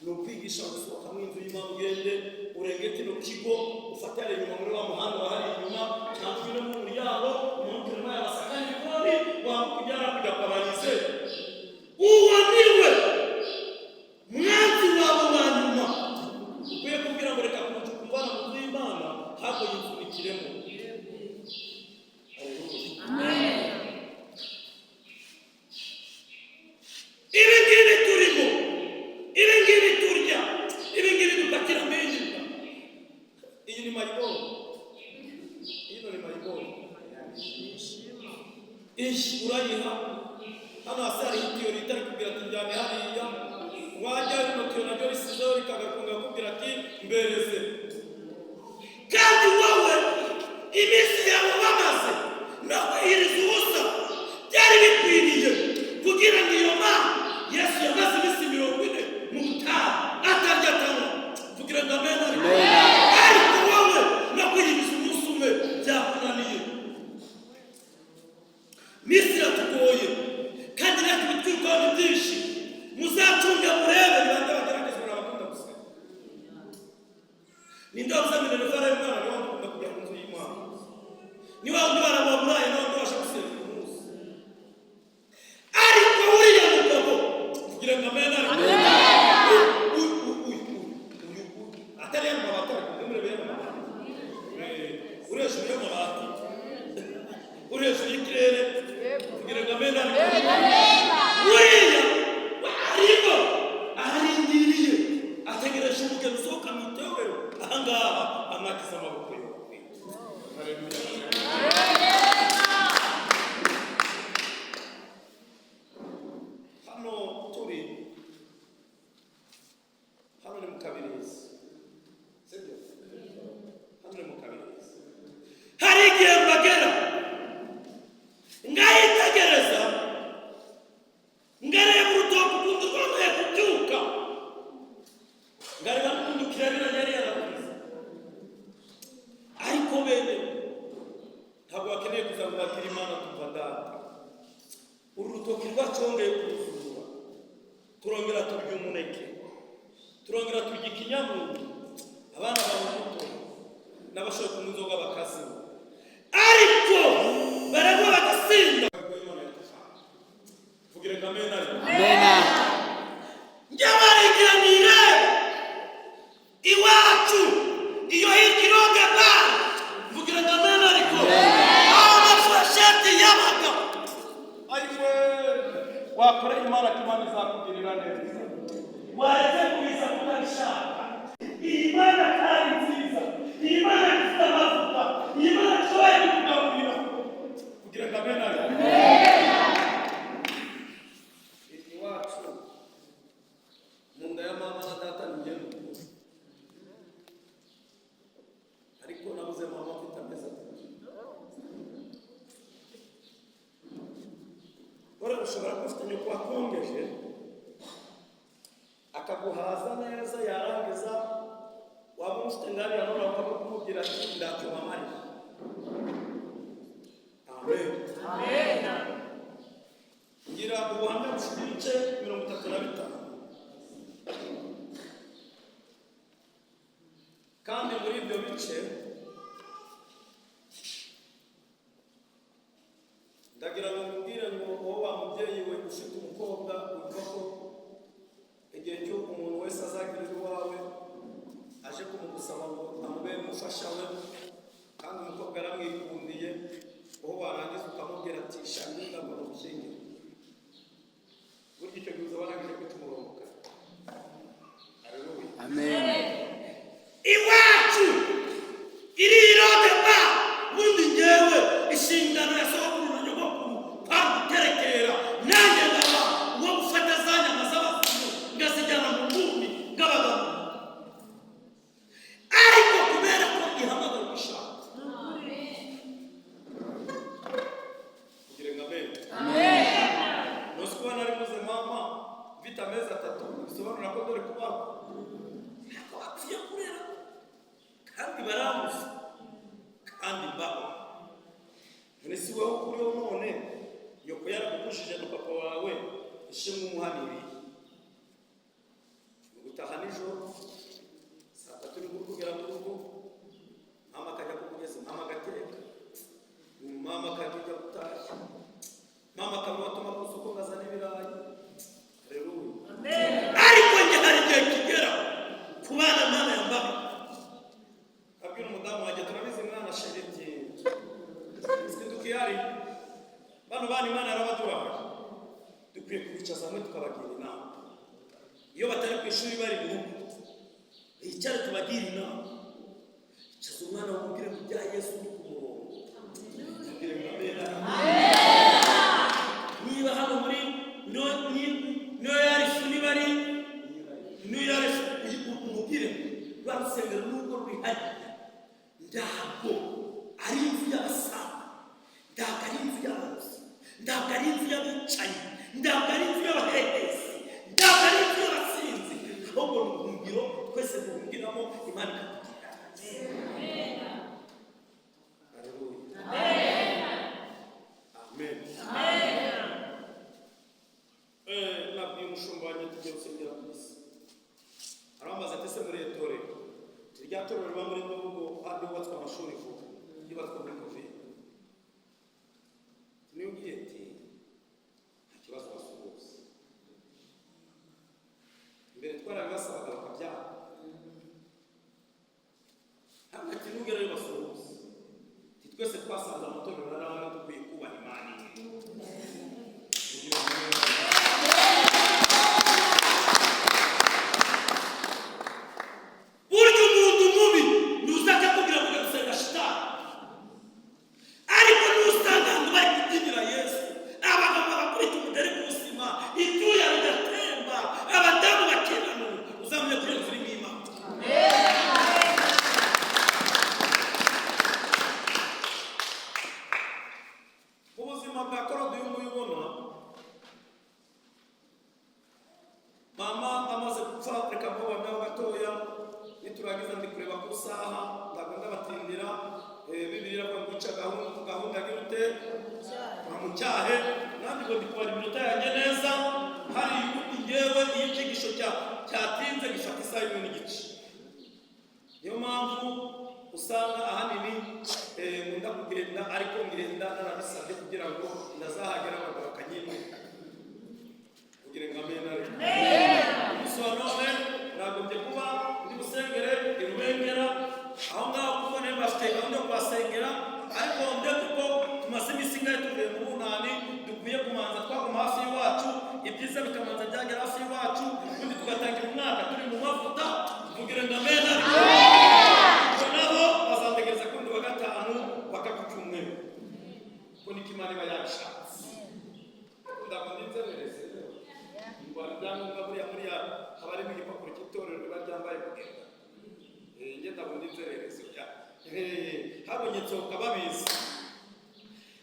Ni ukwigisha gusohoka mu inzu y'Imana, ugende urenge kino kigo, ufate hariya inyuma muri wa muhanda wa hariya inyuma, cyangwa ugende mu muryango umanukire muri aya masaka y'ibigori, wambuka ujya hakurya kwa Bayize. Uwo niwe mwanzi wawe wa nyuma ukwiye kubwira ngo reka kumvana mu nzu y'Imana, ntabwo yipfunikiremo. Haleluya. Ibi ngibi turimo, ibi ngibi turya, ibi ngibi dupakiramo inyuma, iyi ni mayibobo, ino ni mayibobo. Iyi urayiha hano hasi hari itiyo rita rikubwira ati njyane hariya, wajya rino tiyo naryo risizeho rikagakunga kukubwira ati mbereze. Kandi wowe iminsi yawe wamaze no kwihiriza ubusa, byari bikwiriye kugira ngo iyo mana. Yesu yamaze iminsi 40 mu butayu atarya, atanywa. Kugira ngo amen. Ariko wowe no kwihiriza umunsi umwe byakunaniye. Minsi iratugoye kandi natwe ibitwirukaho ni byinshi. Muzacunge murebe ni bande bageragezwa n'abakunda gusenga. Ninde wabuze minerval y'umwana? Ni wundi ukunda kujya mu nzu y'Imana, ni wa wundi barababuraye, ni wa wundi waje gusenga uyu munsi. Ariko uriya mugabo, kugira ngo amen, ariko uyu uyu uyu uyu uyu atari ya mabati, ariko ntimurebe ya mabati. Uri hejuru y'amabati, uri hejuru y'ikirere, kugira ngo amen. Ariko uriya arimo ararindiriye, ategereje umugeni usohoka mu itorero ahangaha, amwakiza amaboko yombi. Haleluya. Hano turi, hano ni mu Kabirizi, sibyo? Hano ni mu Kabirizi. Hari igihe mbagera ngahitegereza, ngareba urutoki ukuntu rwongeye kubyuka, ngareba n'ukuntu kirabira yari yarakuze. Ariko bene ntabwo bakeneye kuza ngo bakire Imana. Tuva data, uru rutoki rwacongeye kuruzura, turongera turya umuneke, turongera turya ikinyamunyu, abana banywa umutobe, n'abashoboye kunywa inzoga bakazinywa, ariko baranywa bagasinda. Vugire ngo amen. Ariko njye barigira nirebe iwacu iyo hirya iroga bare. Vugira ngo amen. Ariko aho amafurusheti yabaga, ayiwe, wakoreye Imana ko Imana izakugirira neza, waretse kubiza kutabishaka. Iyi Mana kandi nziza, iyi Mana ifite amavuta, iyi Mana ishoboye kukugaburira. Kugira ngo amen. Ariko iwacu mu nda ya mama na data ni njye mukuru, ariko nabuze mama mfite amezi 3. Dore ushobora kuba ufite nyoko wakongeje, akaguhaza neza, yarangiza waba umufite ngariya none ukaba kumubwira ati ndacyo wamariye. Amen. Ngira ubuhamya bufite ibice 35, kandi muri ibyo bice ndagira ngo nkubwire ngo wowe wa mubyeyi we ufite umukobwa, wumva ko igihe cyo umuntu wese azagira iwawe aje kumugusaba ngo amubere umufasha we, kandi umukobwa aramwikundiye, wowe warangiza ukamubwira ati shaka ndabona gushyingira, burya icyo gihe uzaba warangije kwita umurongo kare. Haleluya. Amen. Iwacu iri irode ba bundi ngewe inshingano ya sogokuru na nyogokuru kwari guterekera, nanjye nkaba uwo gufata za nyama z'abazimu ngazijyana mu bwumi bw'abagabo. Ariko kubera ko ihamagara ubishaka, kugira ngo amen. Ntuzi kuba nari muze mama mfite amezi 3, bisobanura ko dore kubaho ntabwo bapfuye kurera, kandi barambuza kandi mbaho. None si wowe ukuriho none nyoko yaragukujije na papa wawe, ishimwe umuhaniriye ni ugutaha. ku ishuri bari mu rugo, bicare tubagire inama. Icaza umwana wamubwire ngo ibya Yesu ni ku murongo. Tubwire ngo amen. Niba hano muri niyo yarifu, niba ari niyo yarifu, umubwire rwa rusengero nubwo rwihariye, ntabwo ari inzu y'abasaza, ntabwo ari inzu y'abarozi, ntabwo ari inzu y'abicanyi, ntabwo ari inzu y'abahehesi, ntabwo ari inzu y'abasinzi, ahubwo ni ubuhungiro twese duhungiramo, Imana ikatugirira neza. Haleluya. Amen. Nabwiye umushumba wanjye tugiye gusengera ku isi, arambaza ati: "Ese muri iri torero?" Rya torero riba muri Nyabugogo, handi hubatswe amashuri vuba, yubatswe muri COVID. Niyo ugiye ati nta kibazo, basuhuza. Mbere twarabibasabaga bakabyanga. Ntabwo ati nugerayo basuhuza. Ati twese twasanze amatorero ari aho dukwiye kubaha Imana imwe. Kugira ngo burya umuntu mubi ntuza akakubwira ngo ujya gusenga shitani, ariko nusanga ahantu bari kubyinira Yesu, abagabo bagakubita umugore ku buzima, ibyuya bigatemba, abadamu bakinanura, uzamenye ko iyo nzu irimo Imana. Mu buzima bwa Korode uyu nguyu ubona mama amaze gupfa, reka mubonaho gatoya niturangiza. Ndi kureba ku isaha, ntabwo ndabatindira. Bibiliya iravuga ngo ica gahunda gahunda agira ute uramucyahe. Nanjye ngo ndi kubara iminota yanjye neza. Hari ubundi ngewe iyo icyigisho cyatinze gifata isaha imwe n'igice, niyo mpamvu usanga ahanini nkunda kugenda, ariko ngenda narabisabye kugira ngo ndazahagera abantu bakanyimwe kugira ngo amen. Ariko umunsi wa none nagombye kuba ndi busengere i Rubengera aho ngaho, kuko niba bafite gahunda yo kuhasengera, ariko nde kuko tumaze iminsi ingahe tuvuye mu bunani, dukwiye kumanza twaguma hafi y'iwacu, ibyiza bikamanza byagera hafi y'iwacu, ubundi tugatangira umwaka turi mu mavuta. Kugira ngo amen. Ariko nabo bazantegereza kundi wa gatanu paka ku cyumweru, kuko niko Imana iba yabishatse. Ntabwo ndi inzererezi ngo ibyangombwa buriya haba harimo igipapuro cy'itorero riba ryambaye kugenda. Njye ntabwo ndi inzererezi ya habonye nsohoka babizi.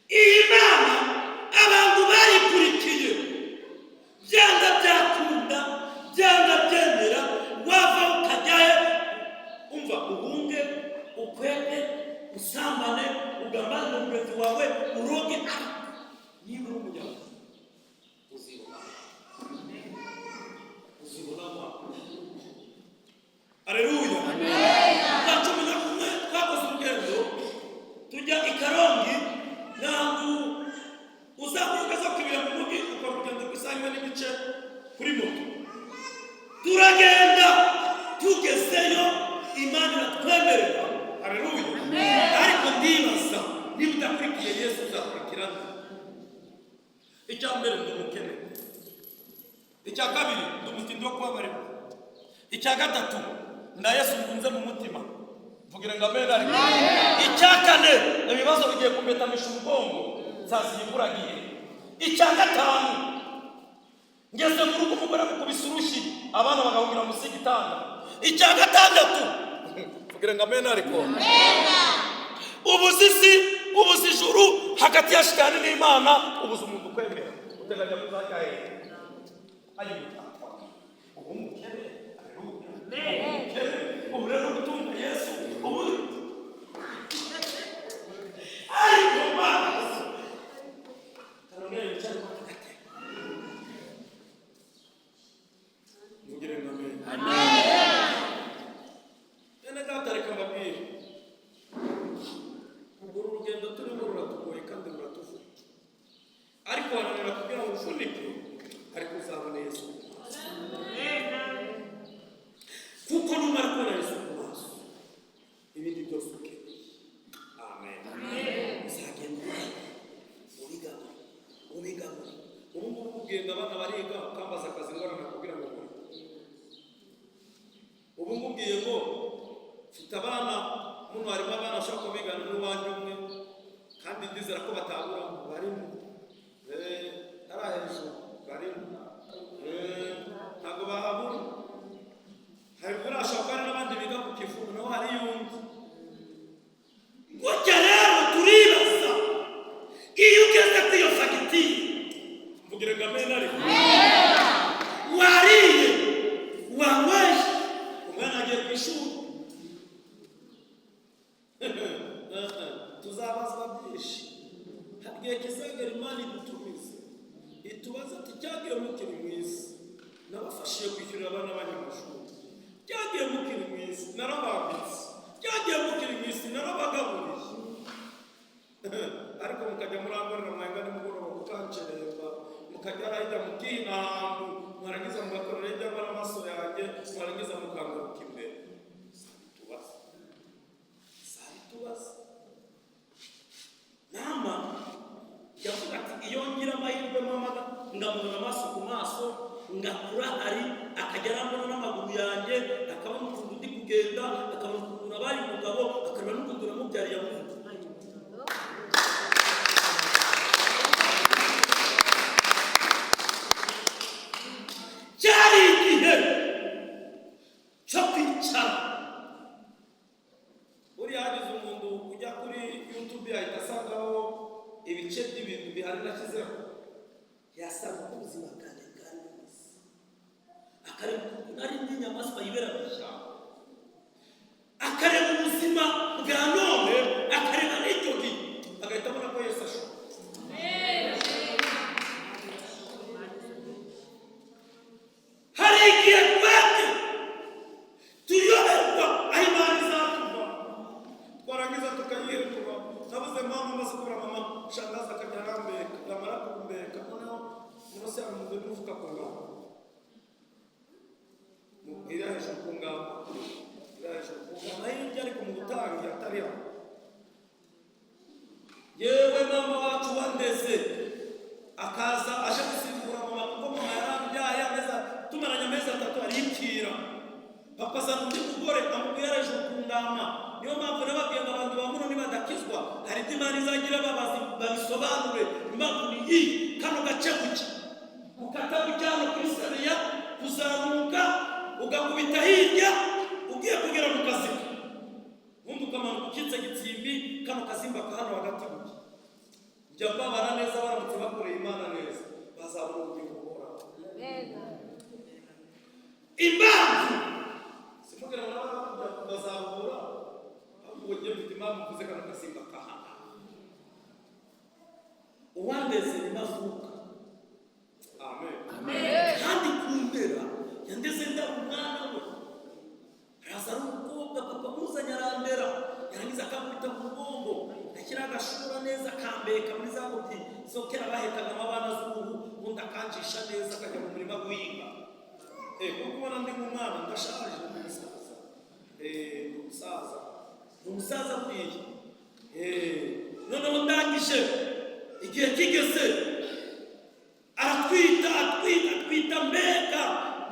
Iyi Mana abantu bayikurikiye, byanga byakunda, byanga byemera, wava ukajyayo, umva, uhunge, ukwete, usambane, ugambane na mugenzi wawe, uroge, ariko niba uri umunyabuzima uzibona, uzibonamo. Aleluya. Kwa 11 twakoze urugendo tujya i Karongi, ntabwo uzamuka uza kwibira mu mujyi, ukora urugendo rw'isaha imwe n'igice kuri moto. Turagenda, tugezeyo Imana iratwemerera. Aleluya. Ariko ndibaza, niba udakurikiye Yesu uzakurikira nde? Icya mbere, ndi umukene. Icya kabiri, ndi umutindi wo kubabarirwa. Icya gatatu, nda Yesu nkunze mu mutima. Mvugira ngo amen. Ariko icya kane, ibibazo bigiye kumbetamisha umugongo, nsaziye imburagihe. Icya gatanu, ngeze mu rugo umugore amukubise urushyi, abana bagahungira munsi y'igitanda. Icya gatandatu, mvugira ngo amen. Ariko ubuze isi, ubuze ijuru, hagati ya shitani n'Imana, ubuze umuntu ukwemera, uteganya kuzajya hehe? Ayibuka ubu umukene. Aleluya. Umukene ubu rero gutunga Yesu ubu, ariko Mana kanongera yicare kwa hagati. Mugire ngo amen. Bene data, reka mbabwire, ubwo uru rugendo turimo ruratugoye kandi ruratuvuna, ariko haranira kugira ngo uvunike, ariko uzabone Yesu. Ubu ngubwiye ngo mfite abana muno, harimo abana bashobora kuba bigana n'uwanjye umwe, kandi ndizera ko batabura, barimo. Hariya hejuru barimo. Ntabwo bahabura. Hari buriya hashobora kuba hari n'abandi biga ku Kivumu, naho hariyo undi. Gutya rero turibaza, iyo ugeze kuri iyo fagitire, Mvugire ngo amen. Ariko wariye, wanyweye, umwana agiye ku ishuri, tuzabazwa byinshi. Hari igihe kizagera Imana idutumize, itubaze ati: "Cyagiye mukiri mu isi, nabafashije kwishyurira abana b'abanyamashuri. Cyagiye mukiri mu isi, narabambitse. Cyagiye mukiri mu isi, narabagaburiye, ariko mukajya murangorera mwenga nimugoroba, mukancererwa, mukajya hirya mukihina ahantu, mwarangiza mugakorera hirya n'amaso yanjye, mwarangiza mukangaruka imbere." Tubaze, tubaze. Mama yavuga ati: "Iyo ngira amahirwe mama ngamubona amaso ku maso, ngakura hari akajya arambona n'amaguru yanjye, akabona ukuntu ndi kugenda, akabona ukuntu nabaye umugabo, akareba n'ukuntu namubyariye amuvuga." Cyari igihe cyo kwicara. Buriya hagize umuntu ujya kuri YouTube, ahita asangaho ibice by'ibintu bihari nashyizeho. Yasanga uko ubuzima bwanjye bwari bumeze, akareba ukuntu nari n'inyamaswa yibera mu ishyamba, akareba ubuzima bwa none, akareba n'icyo gihe, agahita abona ko Yesu ashobora. Hari igihe twebwe tuyoberwa aho Imana izatuva. Twarangiza tukayihetura. Nabuze mama, maze kubura mama, shangaza akajya arambeka. Yamara kumbeka, noneho munsi yawe muze muvuga ku ngamba, iriya hejuru ku ngamba, iriya hejuru ku ngamba hirya, ariko mu gutangira atari aho. Yewe, mama wacu wandeze akaza aje gusimbura mama, kuko mama yarambyaye amezi, tumaranye amezi 3 aripfira. Papa azana undi mugore, amubwira hejuru ku ngamba. Niyo mpamvu nababwiye ngo abantu ba muno nibadakizwa, hari ibyo Imana izagira babazi babisobanure. Impamvu ni iyi: kano gace guke ukata gutya hano kuri Sebeya, kuzamuka ugakubita hirya, ugiye kugera mu kaziba, ubundi ukamanuka ukitse Gitsimbi, kano kazimba ka hano hagati gutya. Njya mbabara neza, baramutse bakoreye Imana neza, bazabona ubugingo buhoraho. Impamvu Simubwira ngo nabo bazabura, ahubwo ngiye mfite impamvu mvuze kano kasimba ka hano. Uwandeze ni mavuka. Amen. Kandi kundera yandeze ndaba umwana we, araza ari umukobwa, papa muzanye arandera, yarangiza akankubita mu mugongo, ashyira agashura neza, akambeka muri za ngobyi zo kera bahekagamo abana z'uruhu, ubundi akanjisha neza, akajya mu murima guhinga. Kuko ubona ndi nk'umwana, ndashaje, ndi umusaza. Ndi umusaza. Ni umusaza buriya. Noneho ndangije, igihe kigeze aratwita, atwita, atwita, mbega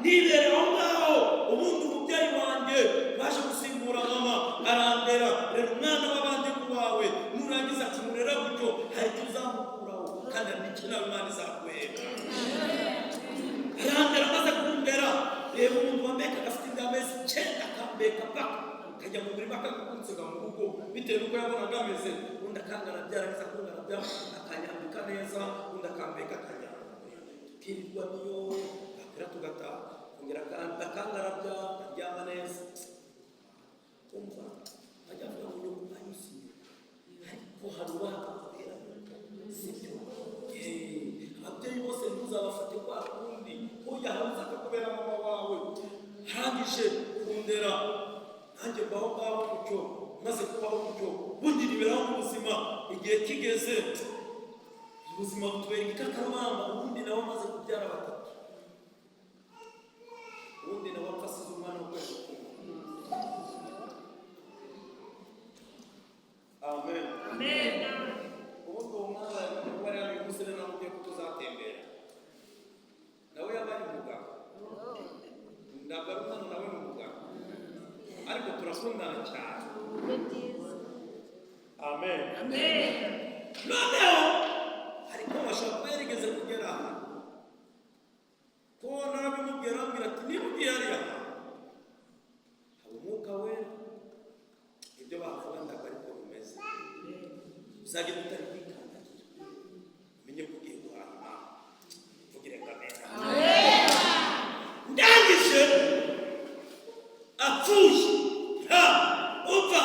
nibere aho ngaho. Ubundi umubyeyi wanjye waje gusimbura mama arandera. Rero umwana w'abandi wawe nurangiza kumurera gutyo, hari icyo uzamukuraho, kandi hari n'icyo nawe Imana izaguhera. Arandera, amaze kundera, reba umuntu wambekaga afite inda y'amezi 9, akambeka paka akajya mu murima, akagukunsiga mu rugo bitewe n'uko yabonaga ameze, ubundi akangarabya, yarangiza kungarabya akanyambika neza, ubundi akambeka, akajyana mu murima, tukirirwa niyo apera, tugataha, kongera akangarabya, akaryama neza. Umva, ajya avuga ngo nyoko anyuze inyuma, ariko hari uwaha akakubera nyoko, sibyo? Ababyeyi bose ntuzabafate kwa kundi, hoya habuze akakubera mama wawe. Arangije kundera, nanjye mbaho ngaho gutyo. Maze kubaho gutyo, bundi niberaho mu buzima. Igihe kigeze, ubuzima butubera igikakarubamba. Ubundi nawe amaze kubyara batatu, ubundi nawe apfa asize umwana w'ukwezi kumwe. Amen. Ubundi uwo mwana kuba yari umusore, namubwiye ko tuzatembera nawe, yabaye umugabo. Ntabwo ari umwana, nawe ni umugabo. Ariko turakundana cyane. Ni byiza. Amen. Noneho ariko bashobora kuba yarigeze kugera aha, ko narabimubwira, arambwira ati: "Niba ugiye hariya hantu haba Umwuka Wera, ibyo bavuga ntabwo ariko bimeze. Uzagenda utari kwikandagira, umenye ko ugiye guhaha Imana." Mvugire ngo amen. Ndangije, apfuye, ha upfa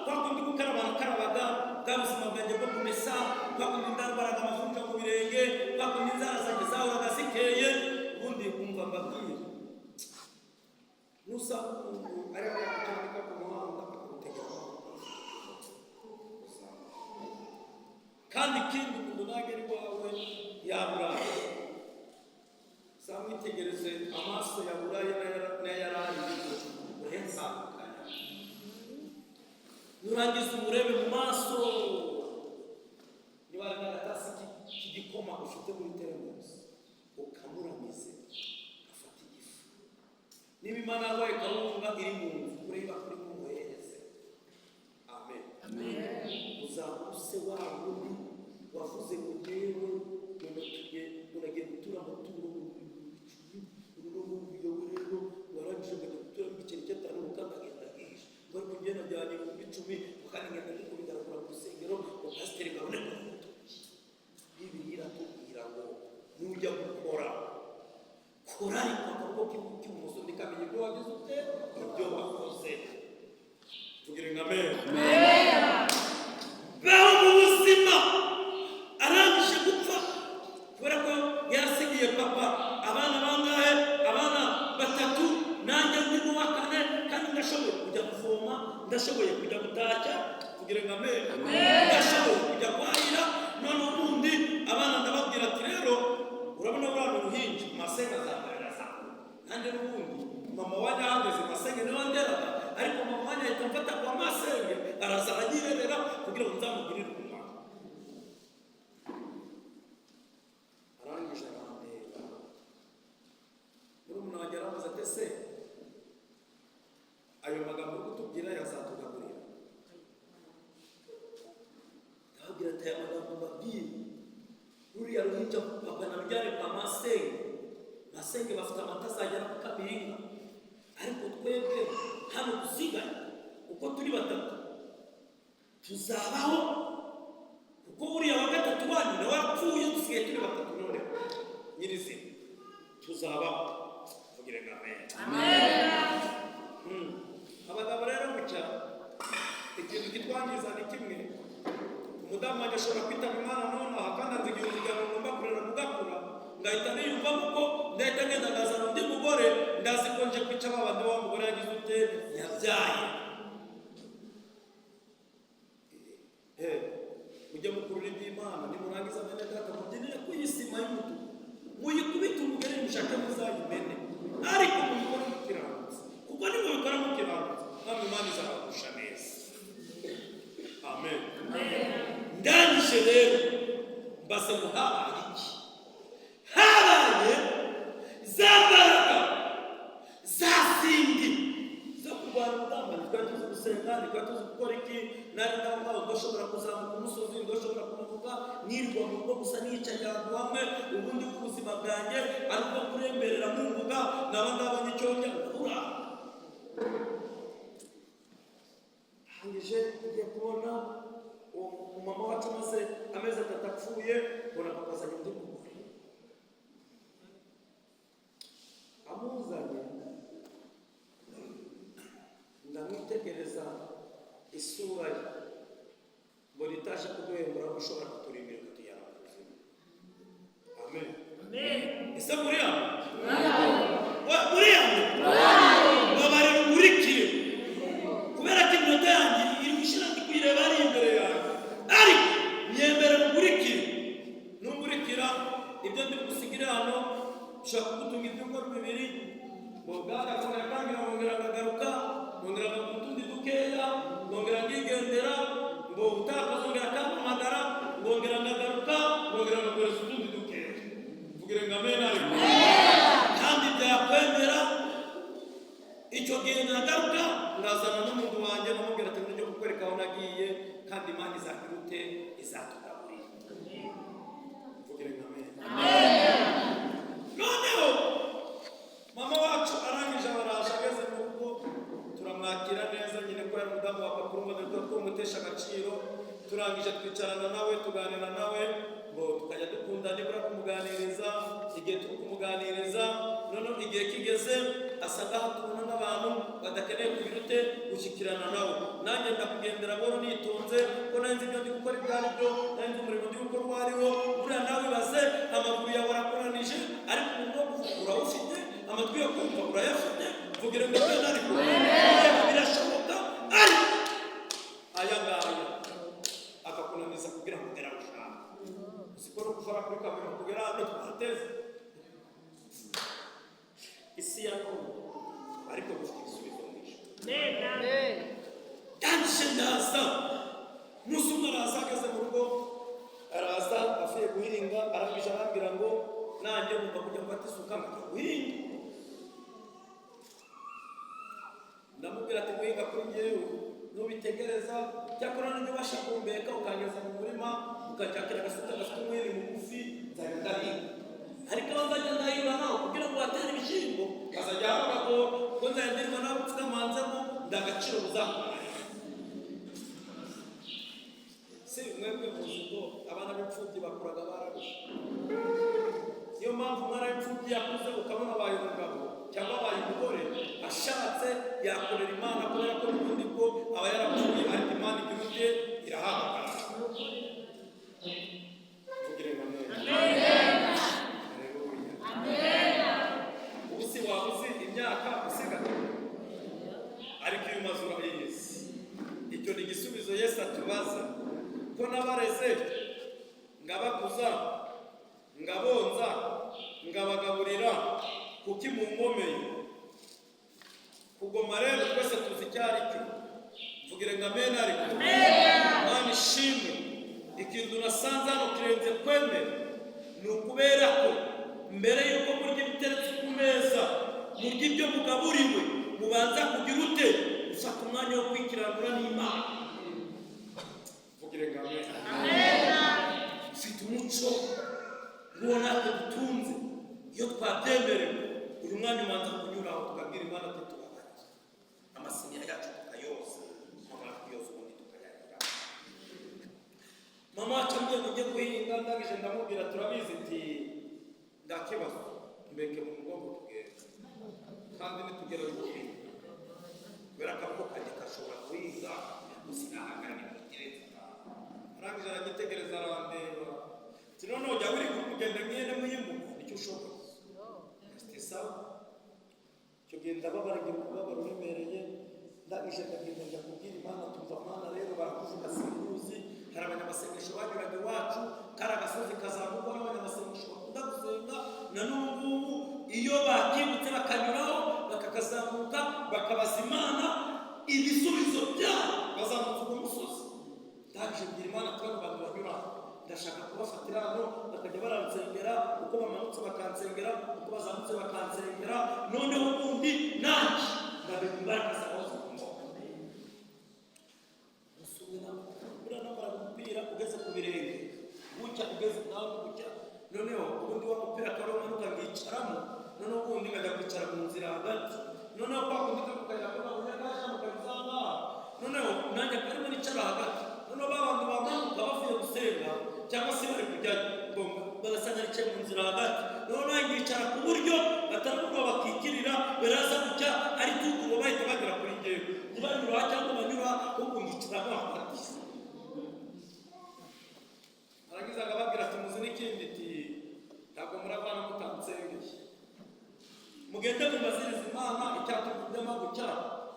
kwa kundi gukaraba, nakarabaga bwa buzima bwanjye bwo kumesa, kwa kundi ndarwaraga amavunja mu birenge, kwa kundi inzara zanjye zahoraga zikeye. Ubundi umva mbabwire, nusanga umuntu ari hariya ku Cyanika ku muhanda akagutegera, kandi ikindi, umuntu nagera iwawe yaburaye, uzamwitegereze amaso yaburaye n'ayarariye, urahentandukanya. Nurangiza umurebe mu maso, niba hari n'agatasi k'igikoma ufite muri teremusi, ukamuramize afata igifu. Niba Imana yarwaye kawunga iri mu nzu, ureba kuri mumuhereze. Amen. Uzaba use wa wundi wavuze ngo: "Ngewe nunatuye, unagiye gutura amaturo mu 10,000, ubu ngubu rero warangije ngajya gutura ibiceri cy'atanu, kandi agenda agisha ngo ariko njye najyanye 10,000, kandi ngenda ndi kubigaragura mu rusengero ngo pasiteri ngabone ko namutuye." Bibiliya iratubwira ngo nujya gukora, kora ariko akaboko k'ibumoso ntikamenya ibyo wagize ute, ibyo wakoze. Tugire ngo amen. Baho mu buzima. Arangije gupfa, kubera ko yarasigiye papa abana bangahe? Abana batatu, nanjye ndi mu wa kane, kandi ndashoboye kujya kuvoma, ndashoboye kujya gutashya. Kugira ngo amen. Ndashoboye kujya kwahira. None ubundi abana ndababwira ati: "Rero urabona buriya ni uruhinja, masenge azambarira nanjye." N'ubundi mama wanjye ahageze, masenge niwe wanderaga, ariko mama wanjye ahita amfata kwa masenge, araza aranyirerera kugira ngo nzamugirire umumaro. Arangije arandeba, murumuna wanjye aramubaza ati: "Ese ayo magambo uri kutubwira yazatugaburira?" Ndababwira ati: "Aya magambo mbabwira, ruriya ruhinja papa narujyane kwa masenge. Masenge bafite amata azagera ku kabiringa, ariko twebwe hano dusigaye uko turi batatu tuzabaho, kuko uriya wa gatatu wanyu nawe arapfuye, dusigaye turi batatu. Noneho nyirizina tuzabaho." Mvugire ngo amen. Abagabo rero gutya, ikintu kitwangiza ni kimwe. Umudamu wanjye ashobora kwitaba Imana nonaha, kandi anzigira umuryango ngomba kurera mugakura, ngahita niyumvamo ko ndahita ngenda ngazana undi mugore, ndazi ko nje kwica ba bandi wa mugore yagize ute, yabyaye. Mujye mukurura iby'Imana, nimurangiza bene data mubyinire ku iyi sima y'umutuku, muyikubite umugere, mushake muzayimene, ariko mubikore mukiranutse, kuko nimubikora mukiranutse namwe Imana izabagusha neza. Amen. Ndangije rero, mbaze ngo habaye iki? Habaye za mbaraga za sindi zo kurwanya umugambi. Twari tuzi gusenga, ntitwari tuzi gukora iki. Nari ngaho ngaho, ndashobora kuzamuka umusozi, ndashobora kumanuka, nirirwa mu rugo gusa, nicaye ahantu hamwe. Ubundi bw'ubuzima bwanjye ari ubwo kuremberera mu mbuga, naba ndabonye icyo ndya ngakura. Ndangije, ngiye kubona uwo mama wacu amaze amezi 3 apfuye, mbona papa azanye undi mugore. Amuzanye, ndamwitegereza isura ye, mbona itashe kuduhembura, ushobora kuturindira ikatujyana mu buzima. Amen. Ese muri hano? Muri hano babarira, umurikire, kubera ko iminota yanjye iri gushyira, ndi kuyireba ari imbere yawe, ariko myembere mugurikire. Nungurikira ibyo ndi bugusigire hano, ushobora kugutunga ibyumweru 2, ngo bwana akongera akangira, nkongera nkagaruka, nkongera nkaguha utundi dukeya, nkongera nkigendera, ngo utaha akazongera akampamagara ngo Icyo gihe nagaruka ngazana n'umuntu wanjye, namubwira ati: "Njye kukwereka aho nagiye, kandi Imana izagira ute? Izatugaburira." Mvugire ngo amen. Noneho mama wacu arangije, abaraje, ageze mu rugo turamwakira neza nyine, ko yari umudamu wa papa, urumva dore twamutesha agaciro. Turangije twicarana nawe, tuganira nawe, ngo tukajya dukunda nibura kumuganiriza. Igihe turi kumuganiriza, noneho igihe kigeze asa nkaho tubona n'abantu badakeneye kugira ute? Gushyikirana nawe. Nanjye ndakugendera buhoro nitonze, ko nari nzi ibyo ndi gukora ibyo ari byo, nari nzi umurimo ndi gukora uwo ari wo. Buriya nawe ibaze, amaguru yawe arakoranije, ariko umuntu wo kuvuga urawufite, amatwi yo kumva urayafite. Mvugire ngo amen. Ariko birashoboka, ariko aya ngaya akakunaniza kugira ngo ugere aho ushaka. Siko no gufara kuri kamera kugera hano twateze isi ya none, ariko dufite ibisubizo mu ijuru. Ndangije ndaza, umunsi umwe araza, ageze mu rugo araza avuye guhinga, arangije arambwira ngo nanjye ngomba kujya mfata isuka nkajya guhinga. Ndamubwira ati: "Guhinga kuri njyewe nubitegereza, cyakora nujya ubasha kumbeka ukangeza mu murima, ukanshakira agasuka gafite umwiri mugufi, nzajya ndahinga. Ariko aho nzajya ndahinga nawe kugira ngo watere ibishyimbo bazajya bavuga ko nzajya ndirwa nawe upfukamanzemo, ndagaciro buzakumarira." Si mwebwe muzi ko abana b'imfubyi bakuraga barabishe? Niyo mpamvu umwana w'imfubyi yakuze ukabona abaye umugabo cyangwa abaye umugore, ashatse yakorera Imana, kubera ko n'ubundi bwo aba yarapfuye, ariko Imana igira ute? Irahamagara. Mvugire ngo amen. Haleluya. Ubu si waba uzi imyaka usigaye, ariko iyo umaze urabizi. Icyo ni igisubizo Yesu atubaza: ko nabareze, ngabakuza, ngabonza, ngabagaburira, kuki mungomeye? Kugoma rero twese tuzi icyo ari cyo. Mvugire ngo amen. Ariko Imana ishimwe, ikintu nasanze hano kirenze kwemera ni ukubera ko mbere y'uko murya ibiteretse ku meza, murya ibyo mugaburiwe, mubanza kugira ute? Ufata umwanya wo kwikiranura n'Imana. Mvugire ngo amen. Ufite umuco nk'uwo natwe dutunze iyo twabyemerewe. Uyu mwanya ubanza kunyuraho, tukabwira Imana ati: "Tubabarire." Amasiniya yacu tukayoza, twamara kuyoza ubundi tukayarira. Mama wacu ambwiye ngo njye guhinga, ndangije ndamubwira: "Turabizi." Iti: "Ndakibazo, mbeke mu mugongo tugenda, kandi nitugera guhinga, kubera akaboko kanjye gashobora guhinga gusa nahagarara iminota." Arangije aranyitegereza, arandeba, ati: "Noneho jya uri kugenda nk'ihene muyimbuka, nicyo ushoboye." Ati: "Sawa." Icyo gihe ndababara, ngira umubabaro uremereye. Ndangije ndagenda njya kubwira Imana: "Tumva Mana, rero barakuvuga simbuzi. Hari abanyamasengesho banyuraga iwacu, kari agasozi kazamukwa n'abanyamasengesho bakunda gusenga. Na n'ubu ngubu iyo bakibutse bakanyuraho, bakakazamuka, bakabaza Imana ibisubizo byabo, bazamutse uwo musozi. Ndangije mbwira Imana ati: 'Bano bantu banyura, ndashaka kubafatira hano, bakajya baransengera uko bamanutse, bakansengera uko bazamutse, bakansengera. Noneho ubundi nanjye ndabona imbaraga zawe zikomoka.'" Umusumwe buriya nambaraga umupira ugeze ku birenge gutya, ugeze nawe gutya. Noneho ubundi wa mupira akaba umanuka ngicaramo, noneho ubundi nkajya kwicara mu nzira hagati. Noneho kwa kundi kako kayira ko nabonye kaje kabizanga, noneho nanjye akarimo nicara hagati. Noneho ba bantu bamanuka bavuye gusenga cyangwa se bari kujyayo, bagasanga nicaye mu nzira hagati. Noneho nanjye ngicara ku buryo batarabwo bakikirira, baraza gutya ari tukubo, bahita bagera kuri njyewe, ntibanyura cyangwa banyura, ahubwo ngicaramo hagati." Arangiza akababwira ati: "Muzi n'ikindi?" Ati: "Ntabwo muravana mutansengeye. Mugende mubazirize Imana icyatumye gutya."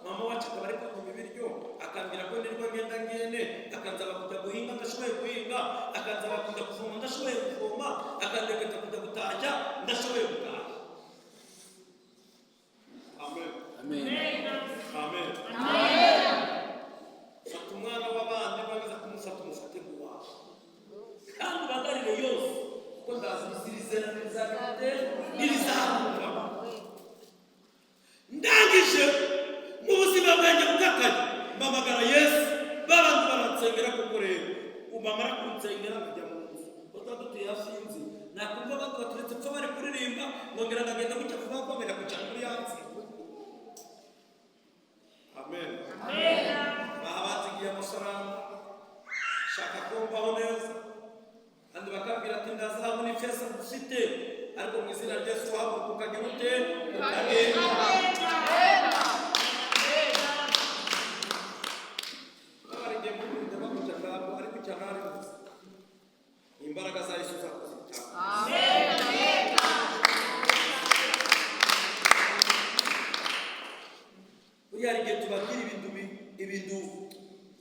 Mama wacu akaba ari kunyuma ibiryo, akambwira ko nirwo ngenda ngene, akansaba kujya guhinga ndashoboye guhinga, akansaba kujya kuvoma ndashoboye kuvoma, akandeketa kujya gutashya ndashoboye gutashya. Amen. Amen. Amen. Fata umwana w'abandi, bangiza kumufata, umufate nk'uwawe, kandi ubagarire yose, kuko ndazi n'irizagute n'irizamuvamo. Ndangije Mpamagara Yesu, babandi baransengera. Koko rero bamara kunsengera, nkajya mu nzu, kuko tuba dutuye hafi y'inzu. Nakumva abandi baturutse epfo bari kuririmba, nkongera nkagenda gutya vuba vuba, nkajya kwicara muri ya nzu. Amen. Baha banzigiye amafaranga, shaka kumvaho neza, kandi bakabwira ati: "Ndazahabu n'ifeza dufite, ariko mu izina rya Yesu uhaguruka ukagira ute? Ukagenda." Hari igihe muri baguca, ntabwo ariko cyane ari imbaraga za Yesu zakoze ibitangaza. Buriya hari igihe tubabwira ibintu ibintu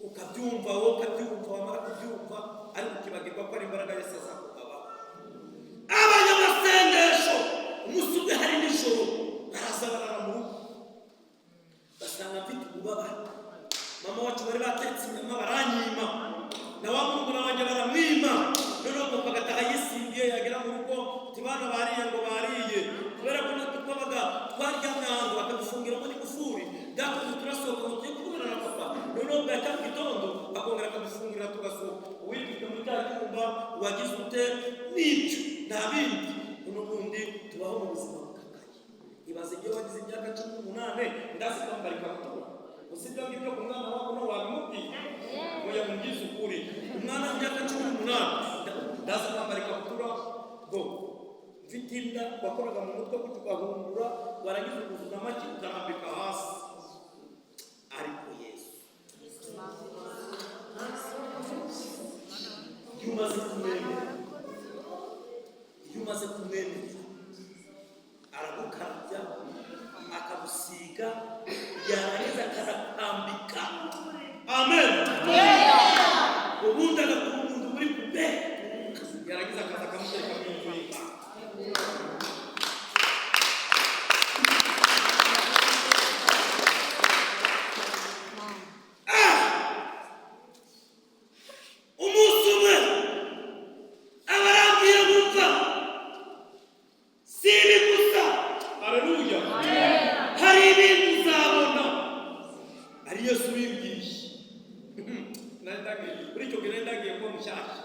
ukabyumva, wowe ukabyumva, wamara kubyumva ariko ukibagirwa ko ari imbaraga Yesu azakugabaho. Abanyamasengesho umunsi umwe hari nijoro baraza barara mu rugo, basanga mfite ububabare. Mama wacu bari batetse inyama baranyima, na wa murumuna wanjye baramwima. Noneho papa agataha yisindiye, yagera mu rugo ati: "Bana bariye?" Ngo bariye. Kubera ko natwe twabaga twaryamye ahantu bakadufungiramo n'ingufuri, byakoze turasohoka ngo tujye kubonana na papa. Noneho bwacya mu gitondo akongera akadufungira, tugasohoka, uwibwe muri cya cyumba wagize ute n'ibyo, nta bindi. N'ubundi tubaho mu buzima bukakaye. Ibaze iyo wagize imyaka 18 ndazi kwambara ikabutura. Gusa ibyo ngibyo ku mwana wabo no wabimubwiye ngo yamubwize ukuri. Umwana w'imyaka 18 ndazi kwambara ikabutura ngo mfite inda, wakoraga mu mutwe gutyo ugahungura, warangiza ukuzuza amashyi ukarambika hasi. Ariko Yesu, iyo umaze kumwemera, iyo umaze kumwemera, aragukarabya, akagusiga, yarangiza akanakwambika. Amen. Ubundi agakura umuntu muri kube, yarangiza akaza akamutereka mu nzu y'Imana. Umunsi umwe abarambwiye bumva si ibi gusa. Haleluya! Hari ibintu uzabona ari Yesu ubimbwiye. Nari muri icyo gihe nari ndagiye kuba mushyashya,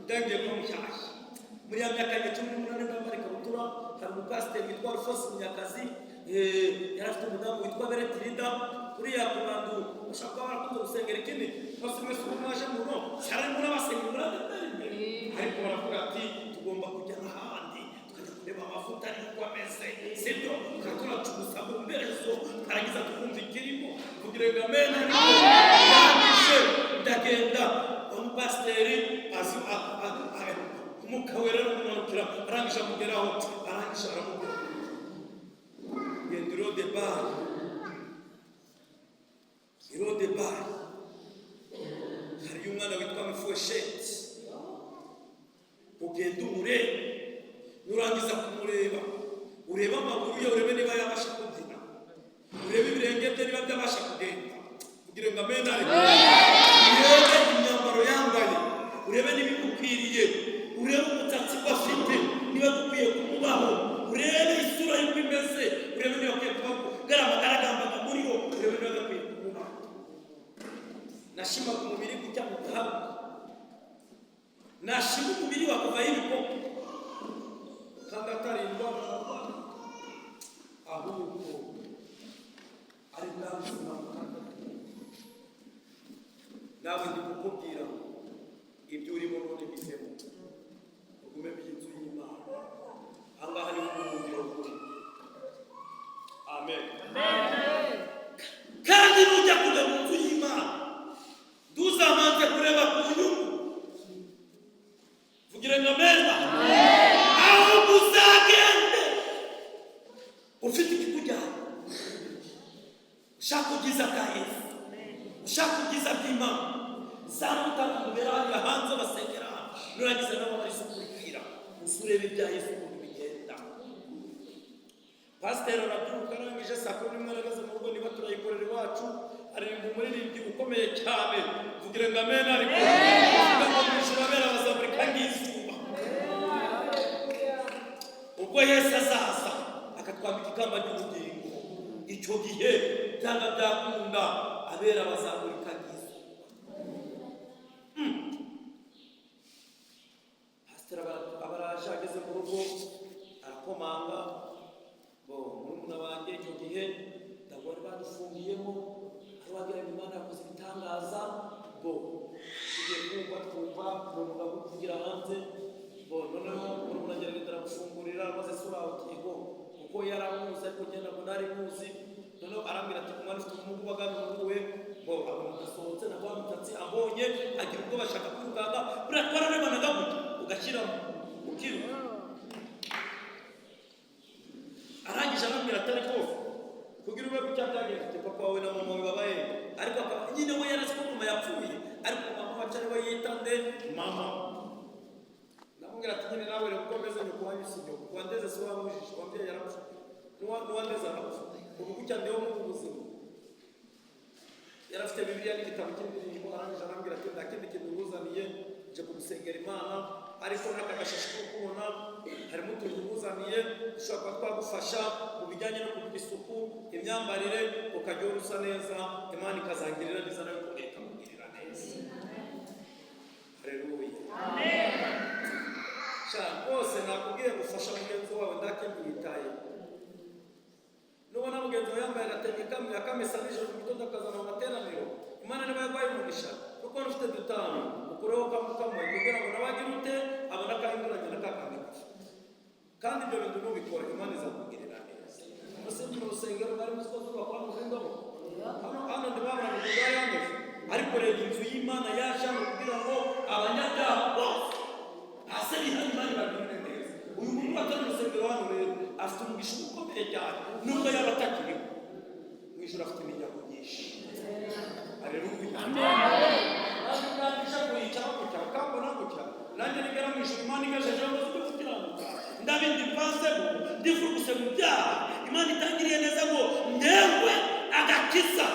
ndagiye kuba mushyashya muri ya myaka yanjye 18 ndambara ikabutura. Hari umupasiteri witwa Rufosi Munyakazi, yari afite umudamu witwa Beretirida. Uriya ku bantu bashaka kuba barakunze gusengera ikindi bose, mwese uko mwaje muno harimo n'abasenga muri ADEPR imbere, ariko baravuga ati: "Tugomba kujya ahandi, tukajya kureba amavuta ariko ameze sibyo, tukaba turacuruza mu mberezo, twarangiza tukumva ikirimo." Kugira ngo amen. Ndangije ndagenda, umupasiteri azi Umwuka Wera aramumanukira, arangije amugeraho, arangije aramubwira: "Genda Irodebari, Irodebari hariyo umwana witwa Mefibosheti, ugenda umurebe. Nurangiza kumureba, urebe amaguru ye, urebe niba yabasha kubyina, urebe ibirenge bye niba byabasha kugenda." Kugira ngo amen. Ariko urebe imyambaro yambaye, urebe niba imukwiriye, urebe umusatsi we afite niba gukwiye kumubaho, urebe isura y'uko imeze, urebe niba akwiye kubaho gariya magara muri wo, urebe niba gakwiye kumubaho. Nashimaga umubiri gutya mu gahabuka, nashima umubiri wakavaho ibikoko, kandi atari indwara narwaye, ahubwo ari bwa buzima bukakaye. Nawe ndi kukubwira ngo ibyo urimo none bivemo, ugume mu inzu y'Imana. Ahangaha niho ubuhungiro buri. Amen. Kandi nujya kujya mu nzu y'Imana, ntuzamanze kureba ku nyungu. Vugire ngo amena. Ahubwo uzagende ufite ikikujyana, ushaka ubwiza bwa Yesu, ushaka ubwiza bw'Imana. Zamuka mubera hariya hanze basengera hano, nurangiza nabo bari kurikira, uze urebe ibya Yesu ukuntu bigenda. Pasiteri arabyuka, arangije saa 11 arageze mu rugo, niba turayikorera iwacu, aririmba umuririmbyi ukomeye cyane. Vugire ngo amen. Ariko vuga ngo mu ijuru abera bazamurika nk'izuba, ubwo Yesu azaza akatwambika ikamba ry'ubugingo. Icyo gihe Byanga byakunda, abera bazamurika izuba. Pasiteri abaraje, ageze mu rugo arakomanga. Bo murumuna wanjye, icyo gihe ntabwo bari badufungiyemo, ari wagira ngo Imana yakoze ibitangaza. Bo tugiye kumva, twumva ni umugabo uri kuvugira hanze. Bo noneho murumuna agerageza aramufungurira, maze sura utigo kuko yari amuzi, ariko njye ntabwo nari muzi. Noneho arambwira ati: "Umwana ufite ubumuga ubaganuwe." Bo abona ndasohotse na wa mutatsi, ambonye agira ubwoba, ashaka kwirukanka. Buriya twararebanaga gutya, ugashyiramo ukiruka. Arangije arambwira ati: "Ariko kugira ube gutya byagenze ute? Papa wawe na mama wawe babaye?" Ariko akaba nyine we yarazi ko mama yapfuye, ariko mama wacu ari we yita nde? Mama. Ndamubwira ati: "Nyine nawe reba uko meze, nyoko wanyu si nyoko wandeze, si wamujije, wambyeyi yarapfa, n'uwandeze arapfa, ubu gutya ndiho muri ubu buzima." Yari afite Bibiliya n'igitabo cy'indirimbo. Arangije arambwira ati: "Nta kindi kintu nguzaniye, nje kugusengera Imana, ariko n'aka gashashi ko kubona harimo utuntu nguzaniye dushobora kuba twagufasha mu bijyanye no kugira isuku, imyambarire, ukajya uhora usa neza, Imana ikazangirira neza, nawe ikongera ikamugirira neza." Haleluya! Sha rwose nakubwiye ngo ufasha mugenzi wawe, nta kindi witaye. Nubona mugenzi wawe yambaye agatenge kamwe, akamesa nijoro, mu gitondo akazana mu materaniro, Imana niba yaguhaye umugisha kuko wari ufite dutanu, ukureho kamwe kamwe kugira ngo nawe agire ute? Abone akahinduranya na kakandi gafite. Kandi ibyo bintu nubikora, Imana izakugirira neza. Ese mu rusengero mwari muzi ko zubakwa mu hano? Hano ntibabona ngo bwari hameze, ariko reba inzu y'Imana yaje hano kugira ngo abanyabyaha bose hasi bihane, Imana ibagirire neza. Uyu muntu atari mu rusengero hano rero afite umugisha ukomeye cyane. Nubwo yaba atakiriho, mu ijuru afite imiryango myinshi. Haleluya! Nanjye ubwanjye kuyicara gutya, ukambona gutya, nanjye nigera mu ijuru, Imana igejeje ngo uzi gukiranuka, ndabindi mvanzemo ndivuruguse mu byaha, Imana itangiriye neza ngo ndengwe agakiza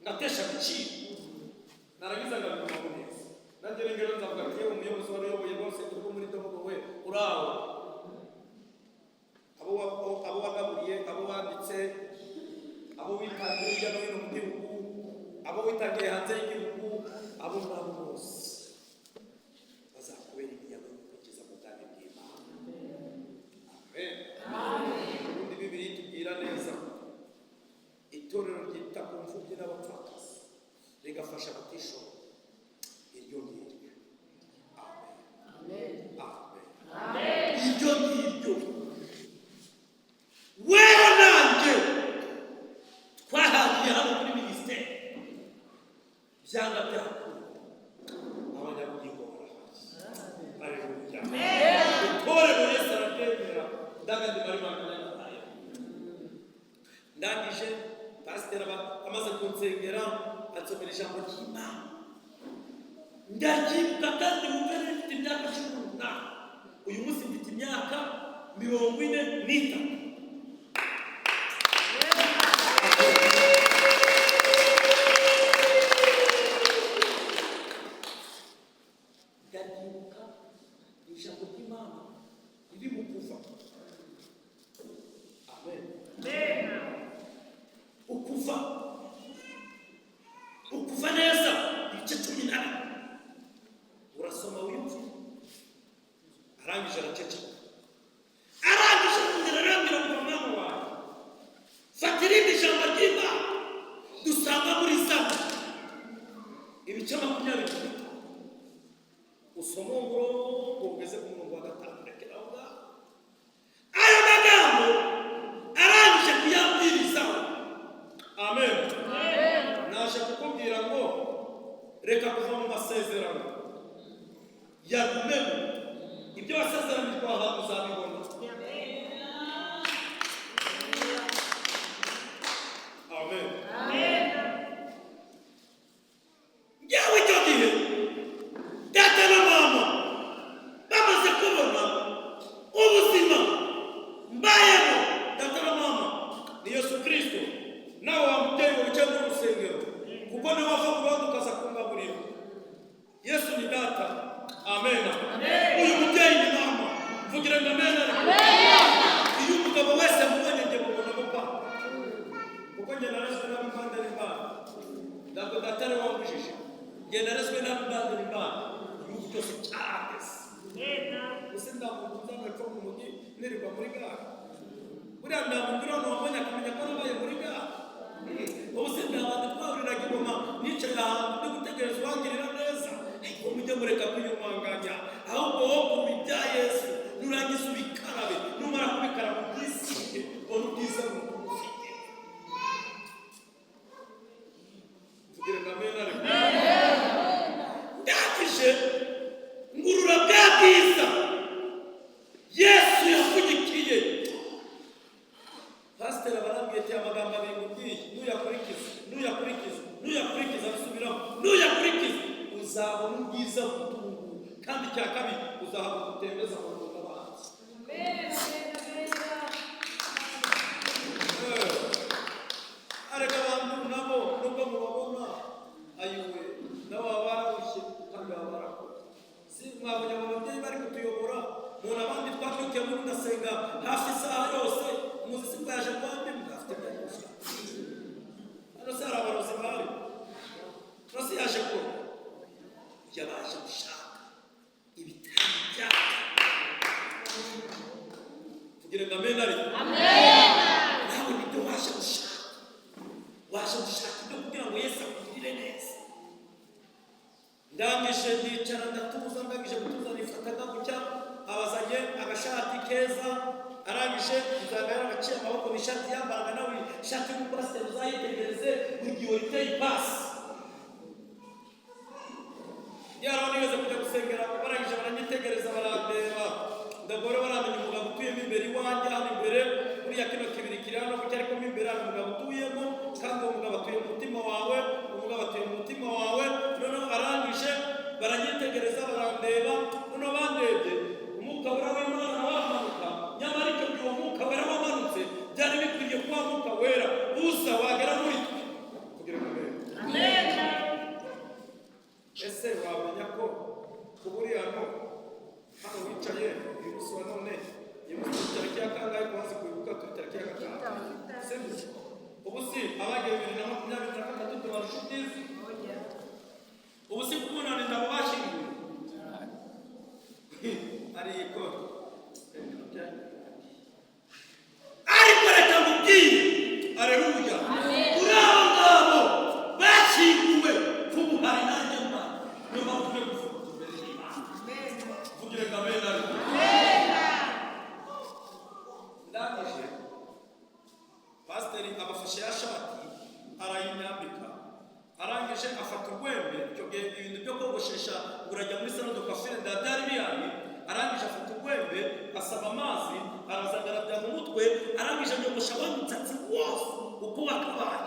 ngatesha agaciro, narangiza ngabigumamo neza. Nanjye rero nzavuga ati: "Yewe umuyobozi wari uyoboye bose urwo muri dogo, we uraho, abo wagaburiye, abo wanditse, abo witangiye hirya no hino mu gihugu, abo witangiye hanze y'igihugu, abo ngabo bose bazakubera iminyago yo kwinjiza mu bwami bw'Imana." Amen. Ubundi Bibiliya itubwira neza: itorero ryita ku mfubyi n'abapfakazi, rigafasha abatishoboye, iryo ngiryo. Amen, amen. Iryo ngiryo wewe nanjye twahagiye hano muri minisiteri. Byanga byakunda, abanyabugingo barahari. Haleluya! Itorero Yesu araryemera. Ndangandi bari bangana. Ndangije, pasiteri aba amaze kunsengera, ansomera ijambo ry'Imana, ndaryibuka. Kandi wumve, nari mfite imyaka 18, uyu munsi mfite imyaka 43. Ndaryibuka, ijambo ry'Imana riri mu Kuva. Amen. Ukuva, Ukuva neza, ibice 12, urasoma wiyumve. Arangije araceceka. Arangije arongera arambwira ngo: "Mwana wawe, fata irindi jambo ry'Imana dusanga muri Zaburi, ibice 25, usome uwo murongo ugeze ku murongo wa 5, rekera aho ngaho." Ayo magambo arangije kuyabwirizaho. Amen. Naje kukubwira ngo reka kuva mu masezerano, yagumemo. Ibyo wasezeranijwe ahantu uzabibona. Amen. Njyewe icyo gihe, data na mama bamaze kubona ubuzima mbayemo, data na mama ni Yesu Kirisito, nawe wa mubyeyi wicaye muri urusengero, kuko niwe wava ku bandi ukaza kungaburira. Yesu ni data. Amen. Uyu mubyeyi ni mama. Mvugira ngo amen. Ariko Narezwe nabi impande n'impande, ntabwo data ari we wambujije, njye narezwe nabi impande n'impande, igihugu cyose cyarandeze. Gusa nta muntu uzana epfo mu mujyi nirirwa muri gare. Buriya nta muntu uri hano wabonye akamenya ko nabaye muri gare. Ubu se nta bantu twahuriraga i Goma nicaye ahantu ndi gutegereza uwangirira neza? Ariko mujye mureka kwiyumanganya, ahubwo wowe kuma ibya Yesu, nurangiza ubikarabe, numara kubikaraba ubwisige, ubone ubwiza ufite. Tugire ngo amen. Ariko ndangije ngurura bwa bwiza Yesu yavugikiye. Pasiteri barambwiye ati: "Amagambo abiri nkubwiye, nuyakurikiza, nuyakurikiza, nuyakurikiza, bisubiramo, nuyakurikiza uzabona ubwiza butunguwe, kandi icya kabiri uzahabwa utembeza mu rwanda abandi." Ariko abantu nabo nubwo mubabona, ayiwe, nabo baba bararushye kandi baba barakoze. Si mwabonye abo babyeyi bari kutuyobora umuntu, abandi twabyukiye muri ndasenga hafi isaha yose, umuzi si bwaje kwambi afite ibyo. Hano se hari abarozi bahari? Hano se yaje ko yabaje gushaka ibitari byaka? Tugire ngo amen. Ariko nawe nibyo waje gushaka, waje gushaka ibyo kugira ngo Yesu akugirire neza. Ndangije ndicara ndatuza, ndangije gutuza nifata gutya, abazanye agashati keza, arangije nsanga yaragaciye amaboko, ni ishati yambaraga nawe, ishati y'umupasiteri uzayitegereze buri gihe iteye ipasi. Yaraho nigeze kujya gusengera, barangije baranyitegereza, barandeba, ndagore baramenya umugabo utuyemo imbere iwanjye hano imbere. Buriya kino kibiri kiri hano gutya, ariko mo imbere hari umugabo utuyemo, kandi uwo mugabo atuye mu mutima wawe, umugabo atuye mu mutima wawe. Noneho arangije baranyitegereza, barandeba, noneho bandebye umwuka wera w'Imana wamanuka. Nyamara icyo gihe uwo mwuka wera wamanutse, byari bikwiriye kuba mwuka wera uza wagera muri twe kugira ngo amen. Ese wamenya ko kuba uri hano, hano wicaye uyu munsi wa none, uyu munsi turi tariki ya kangahe? Kubazi kwibuka, turi tariki ya 5, sibyo? Ubu si abagiye 2023 tubarusha ubwiza? Ubu si kubonana indabo bashyinguye ariko? Ariko reka nkubwire, aleluya, kuri abo ngabo bashyinguwe kubu hari nanjye mba. Niyo mpamvu turi kuvuga imbere y'Imana. Tugire ngo amen. Ariko ndangije pasiteri abafashe ya shati arayinyambika, arangije afata urwembe. Icyo gihe ibintu byo kogoshesha ngo urajya muri salon de coiffure nda byari bihari. Arangije afata urwembe, asaba amazi, araza agarabya mu mutwe, arangije anyogosha wa musatsi wose uko wakabaye,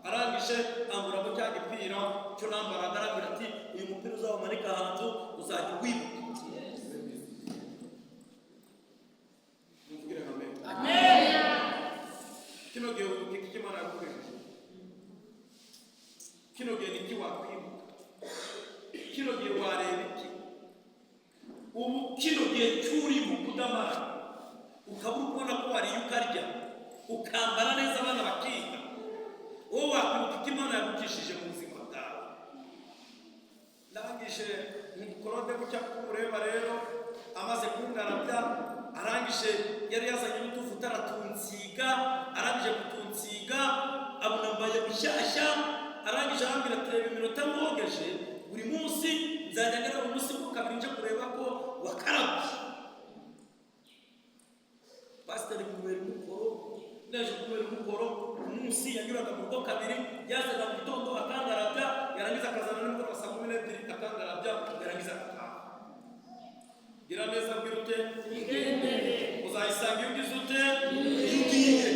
arangije ambura mu cya gipira cyo nambaraga, arambwira ati: "Uyu mupira uzawumanika ahantu uzajya uwibuka." Muvugire amen. Kino gihe wibuka iki Imana yagukoresheje? Kino gihe niki wakwibuka? Kino gihe wareba iki? Ubu kino gihe cy'urimo kudamara, ukaba uri kubona ko wariye, ukarya, ukambara neza, abana bakiga, wowe wakwibuka icyo Imana yagukishije mu buzima bwawe? Ndangije umukorode gutya kumureba rero, amaze kungarabya, arangije yari yazanye n'utuvuta aratunsiga, arangije kutunsiga abona mbaye bushyashya. Arangije arambwira ati: "Reba iminota mwogeje, buri munsi nzajya ngera mu munsi wa kabiri nje kureba ko wakarabye." Pasiteri kumubera umukoro, naje kumubera umukoro. Umunsi yanyuraga mu rugo kabiri, yazaga mu gitondo akangarabya, yarangiza akazana nimugoroba saa 12 akangarabya, yarangiza agataha. Gira neza, bwira ute uzayisanga iyo ugize ute, iyo ugiye.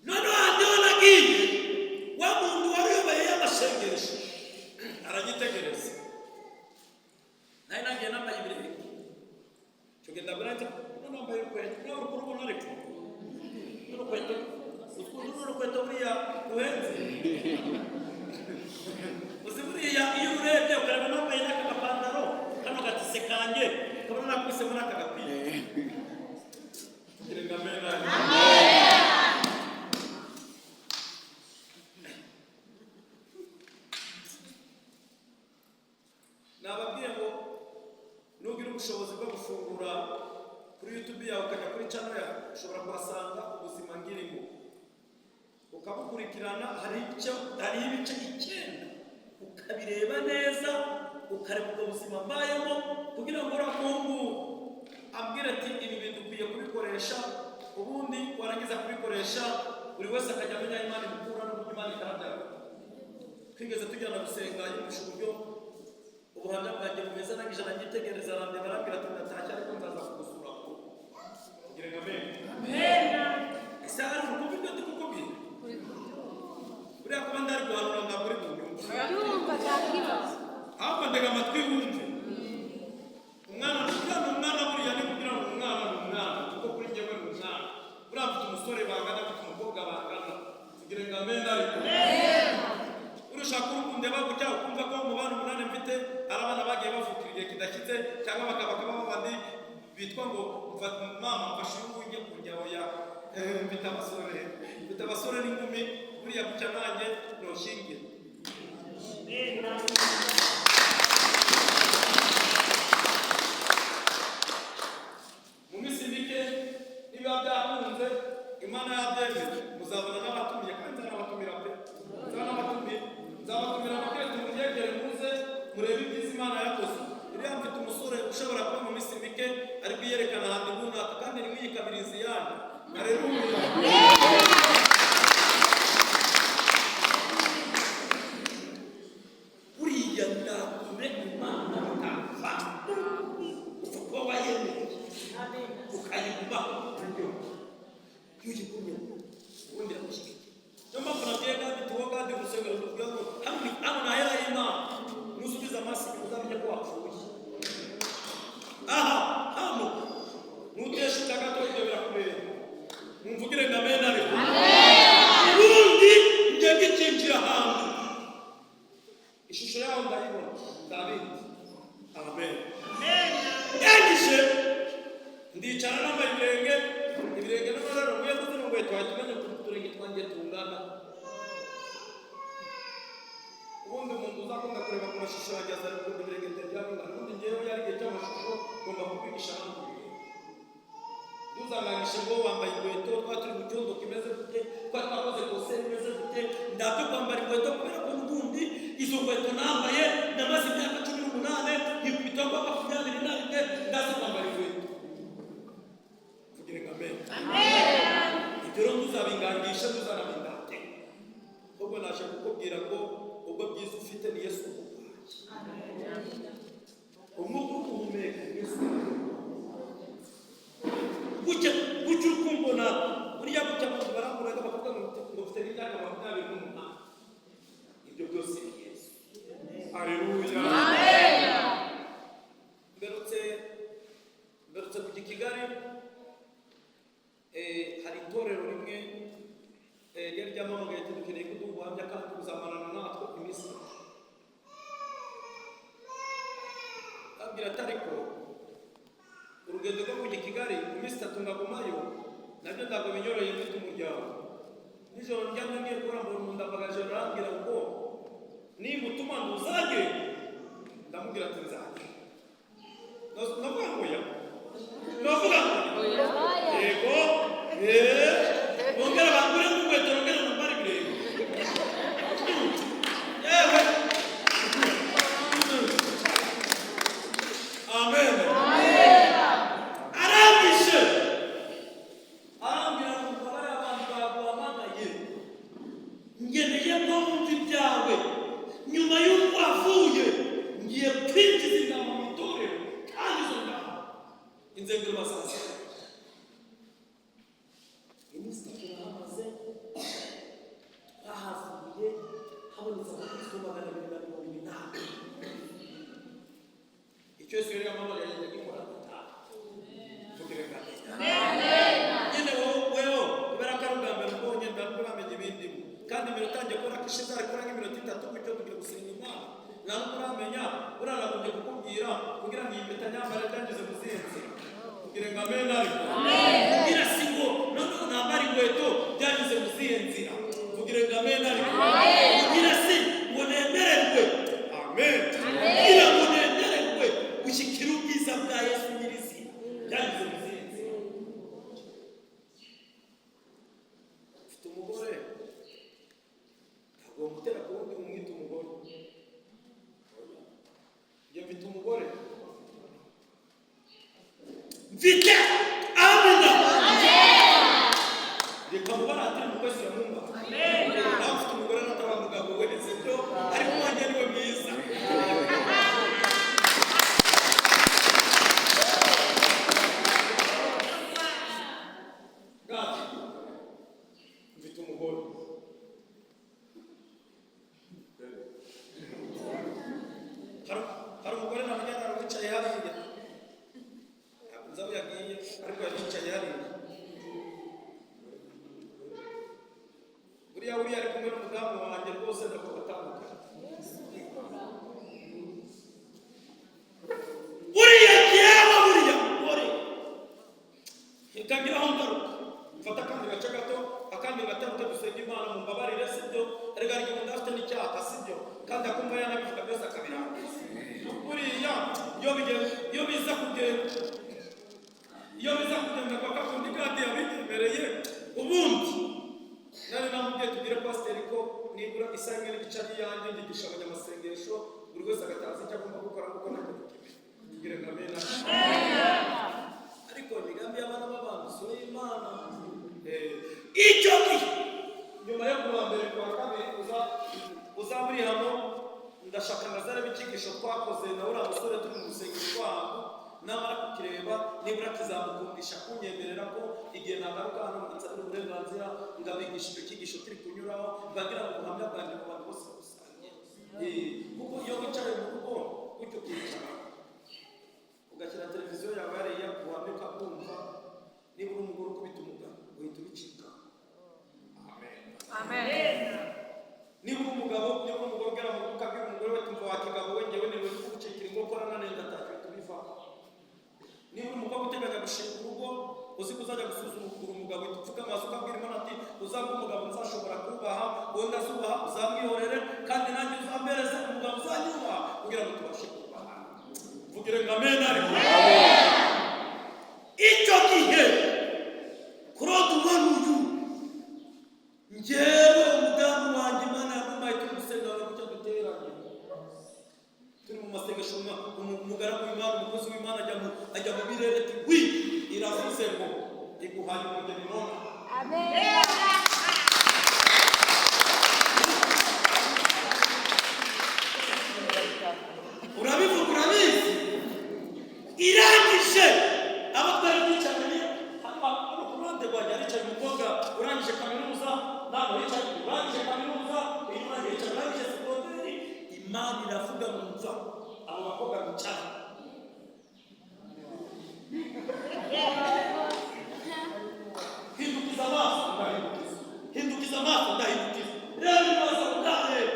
Noneho handi ho nagiye, wa muntu wari uyoboye y'amashengesho aranyitegereza. Nari nagiye nambaye ibirenge icyo gihe, ndabona ati none wambaye urukweto, nawe uri kurubona, ariko n'urukweto utwundu n'urukweto buriya ruhenze. Uzi buriya iyo urebye ukareba nambaye n'aka gapantaro kano gatise kanjye, ukabona nakubisemo n'aka gapira. Kugira ngo amen. Ukabukurikirana, hari ibice 9, ukabireba neza, ukareba ubwo buzima mbayemo, kugira ngo uriya muhungu ambwire ati ibi bintu ukwiye kubikoresha. Ubundi warangiza kubikoresha, buri wese akajya amenya aho Imana imukura n'uburyo Imana ikarabyaga. Twigeze tujyana gusenga, yumvisha uburyo ubuhamya bwanjye bumeze, arangije aranyitegereza, arandeba, arambwira ati ndatashye ariko nzaza kugusura kugira ngo amen. Ese hari urukumva ibyo ndi kukubwira? Buriya kuba ndari guhanura ntabwo uri bunyumve. Ndumva nta kibazo. Ahubwo ndega amatwi wumve. Umwana buriya ni umwana, buriya ni kugira ngo umwana ni umwana, kuko kuri njyewe ni umwana. Buriya mfite umusore bangana, mfite umukobwa bangana, kugira ngo amen. Ariko urushaka urukundeba gutya, ukumva ko mu bana 8 mfite ari abana bagiye bavukira igihe kidashyitse, cyangwa bakaba babandi bitwa ngo mama mfashe uyu nguyu njye kujya. Oya, mfite abasore, mfite abasore n'inkumi. Buriya gutya nanjye noshingira. Mu minsi mike, niba byakunze, Imana yabyemeye, muzabona n'abatumiye, kandi nzanabatumira pe, nzanabatumira, nzabatumira abakristo muryegere, muze murebe ibyiza Imana yakoze. Iriya mfite umusore ushobora kuba mu minsi mike ari kuyerekana ahantu runaka, kandi ntimwiyikabirize iyandi. Haleluya! Buriya ndakure Imana bitapfa, upfa kuba wayemeye ukayigumaho. Iyo uyigumyeho ubundi iragushyigikiye. Niyo mpamvu nabwiye Gadi, tuwo Gadi, urusengero tuvuga ngo hano ni hano nahera y'Imana. Nusubiza amaso inyuma uzamenye ko wapfuye. Aha hano nuteshuka gato, ibyo birakureba. Mumvugire ngo amen. Ariko Ubundi njya ngikinjira ahantu, ishusho yaho ndayibona, ndabizi. Amen. Yangije. Ndicara nambaye ibirenge, ibirenge n'amararo nguye kuko inkweto wahita umenya ukuntu uturenge twanjye tungana. Ubundi umuntu uzakunda kureba ku mashusho yanjye azareba ukuntu ibirenge byanjye byaba bingana. Ubundi ngewe yari igihe cy'amashusho, ngomba kukwigisha hano ku birenge. Ntuzanganishe ngo wambaye inkweto, twaba turi mu cyondo kimeze gute, twaba twakoze koseri imeze gute, Ndapfa kwambara inkweto kubera ko n'ubundi izo nkweto nambaye namaze imyaka 18, nkikubita kwa 21, ndaza kwambara inkweto. Kugira ngo amen. Ibyo rero ntuzabingangishe, ntuzanabindate. Ahubwo naje kukubwira ko ubwo bwiza ufite ni Yesu uguhaye. Umwuka uri guhumeka ni Yesu. Gutya gutya uri kumbona, Buriya gutya abantu baramburaga bakavuga ngo mfite n'imyaka 28. Ibyo byose ni Yesu. Haleluya! Mberutse kujya i Kigali, hari itorero rimwe ryari ryamamagaye ati dukeneye kuduha ubuhamya kandi uzamarana natwe iminsi 3. Abwira ati ariko urugendo rwo kujya i Kigali mu minsi 3 ngagumayo, nabyo ntabwo binyoroheye, mfite umuryango. Nijoro ndyamye ngiye kubura, mbona umuntu ndamagaje, arambwira ngo nimutuma ngo uzage. Ndamubwira ati nzajya. Navuga ngo oya, navuga ngo yego, bongera bangure nk'inkweto, bongera nambare ibirenge. Yewe! Amen. Arangije arambwira ngo bariya abantu baguhamagaye, ngeneye ko wumva ibyawe, nyuma y'uko wavuye ngiye kwinjiza intama mu itorero, kandi izo ntama Inzengero bazaza. Iminsi 3 nahamaze, twahavuye habonetse abakristo 280. Icyo Yesu yari yamamagaye yajya gikora agataha. Mvugire ngo amen. Nyine wowe wewe kubera ko ari ubwa mbere ubonye, ntabwo uramenya ibindimo, kandi iminota yanjye kubera ko ishize arikora nk'iminota 3 gutyo tugiye gusenga Imana, ntabwo uramenya. Uranagombye kukubwira kugira ngo iyi mpeta nyambare byangize mu zihe nzira. Kugira ngo amen. Ariko Kugira si ngo noneho nambara inkweto byanyuze mu zihe nzira. Kugira ngo amen. Ariko Kugira si ngo nemererwe, amen, kugira ngo nemererwe gushyikira ubwiza bwa Yesu nyirizina byanyuze mu zihe nzira. Mfite umugore. Mfite amina. Reka mubaratire mu kwezi ya Mungu. Nawe ufite umugore nataba mugabo we, sibyo? Ariko wanjye niwe mwiza. Gati, mfite umugore. Hari umugore namenye nari wicaye hariya. Ntabwo nzi aho yagiye, ariko yari yicaye hariya. Buriya uriya ari kumwe n'umudamu wanjye rwose, ntabwo batandukanye. Buriya jyewe, buriya mugore, reka ngire aho ngaruka mfata akandi gace gato, akandi gataruke. Dusenga Imana, mumbabarire, sibyo? Erega hari igihe umuntu afite n'icyaha, sibyo? Kandi akumva yanabivuga byose akabirangiza. Buriya iyo biza kugenda, iyo biza kugenda kwa kakundi kandi yabinyemereye, ubundi nari namubwiye tubwire pasiteri ko nibura isaha imwe n'igice ari iyanjye, ngigisha abanyamasengesho, buri wese agataha icyo agomba gukora, kuko ntabwo dukemeye tugire ngo amena. Ariko imigambi y'abana b'abantu si yo y'Imana. Icyo gihe nyuma yo kuwa mbere, kuwa kabiri uzaba uri hano, ndashaka ngo azarebe icyigisho twakoze na uriya musore turi mu rusengero rwabo. Namara kukireba, nibura kizamukundisha kunyemerera ko igihe nagaruka hano nsabira uburenganzira ngabigisha icyo cyigisho turi kunyuraho, bagira ngo ubuhamya bwanjye mu bantu bose rusange. Kuko iyo wicaye mu rugo gutyo, ukicara ugashyira televiziyo yawe hariya, ubuhamya ukabwumva, niba uri umugore ukubita umugabo uhita ubicika. Niba uri umugabo, niba uri umugore ugera mu rugo ukabwira umugore we, tumva wa kigabo we, njyewe niwe kugucikira inkokora nanenda atatu, uhita ubivaho. Niba uri umukobwa uteganya gushinga urugo, uzi ko uzajya gusuzugura umugabo, uhita upfuka amaso ukabwira Imana ati: "Uzaba umugabo nzashobora kubaha, uwo ndazubaha uzamwihorere, kandi nanjye uzambereze umugabo uzanyubaha kugira ngo tubashe kubaha." Mvugire ngo amen. Ariko icyo gihe Claude ubona uyu, njyewe umudamu wanjye Imana yamuhaye, turi gusenga ngo gucya duteranye, turi mu masengesho, umugaragu w'Imana, umukozi w'Imana ajya mu birere ati: "Wi, iravuze ngo iguhaye umugeni none." Amen. Urabivuga, urabizi. Irangije, abo twari twicaranye hano ku ruhande rwanjye haricaye umukobwa urangije kaminuza, ntabwo yicaye urangije kaminuza, uyu mwana yicaye urangije segonderi. Imana iravuga mu mva abo bakobwa bicara. Hindukiza amaso, ndahindukiza. Hindukiza amaso, ndahindukiza. Reba ibibazo, ndareba.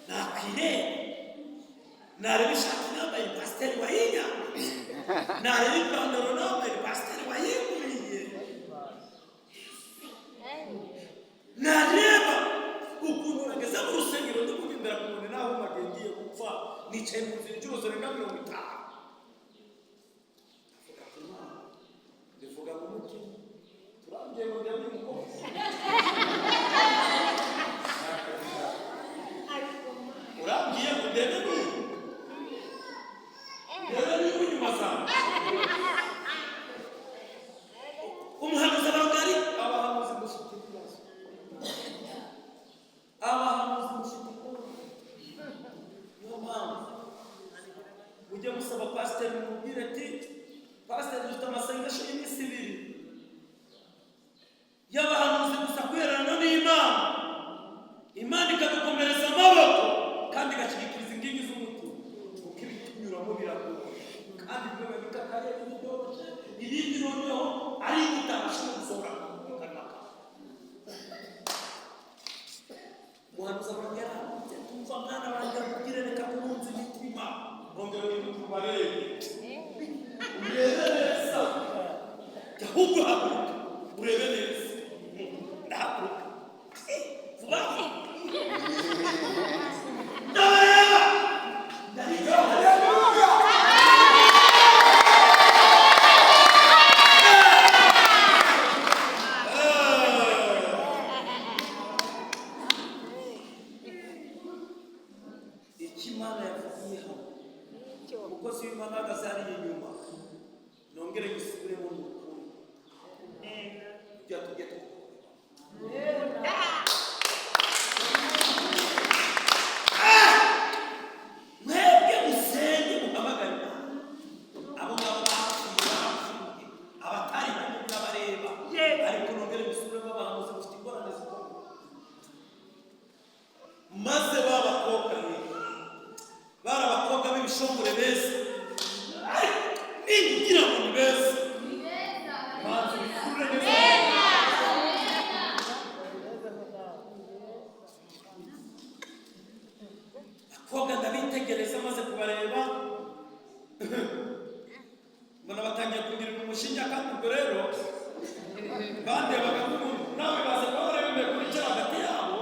Nakwireba, nareba ishati nambaye, pasiteri wayinyambaye, nareba ipantaro nambaye, pasiteri wayiguriye, nareba ukuntu nageze mu rusengero ndi kugendera ku nkoni, naho magiye ngiye gupfa, nicaye mu nzira inshuro zirenga 50. Ndavuga ati: "Imana," ndivuga mu mutima, turambwiye ngo ndebe uyu mukobwa. Urambwiye ngo ndebe n'uyu, ndebe n'uyu inyuma zawe. Umuhanuzi abarugari, abahanuzi mufite ibibazo, abahanuzi mufite ubwoba. Niyo mpamvu mujye musaba pasiteri, mumubwire ati: "Pasiteri, dufite amasengesho y'iminsi 2 y'abahanuzi gusa, kwihererana n'Imana, Imana ikadukomereza amaboko kandi igashyigikiriza ingingi z'umutima, kuko ibitunyuramo biragoye, kandi bimwe bikakaye ntibyoroshye, ibindi noneho ari utabasha gusohora mu kanwa kawe." Umuhanuzi avuga, yarahagurutse, tumva mwana wanjye akubwire, reka kubunza imitima, ongera uhinduke ubarebe, urebe neza, ahubwo haguruka urebe neza. Ndahaguruka vuba, ndabareba. Haleluya. Umukozi w'Imana ahagaze hariya inyuma, nongere gisubiremo ni ukuri ibyo tujye tukora. Mwebwe musenge, muhamagare Imana. Abo ngabo bapfuye barapfuye, abatari hano murabareba. Ariko nongere musubiremo, abahanuzi mufite ingorane zikomeye. Maze ba bakobwa rero bari abakobwa b'ibishongore beza, ariko ningira ngo ni beza, banza ubikurure neza. Abakobwa ndabitegereza, maze kubareba mbona batangiye kungirira umushinya. Kandi ubwo rero bandebaga nk'umuntu nawe baza kuba bareba imbere kuri hagati yabo,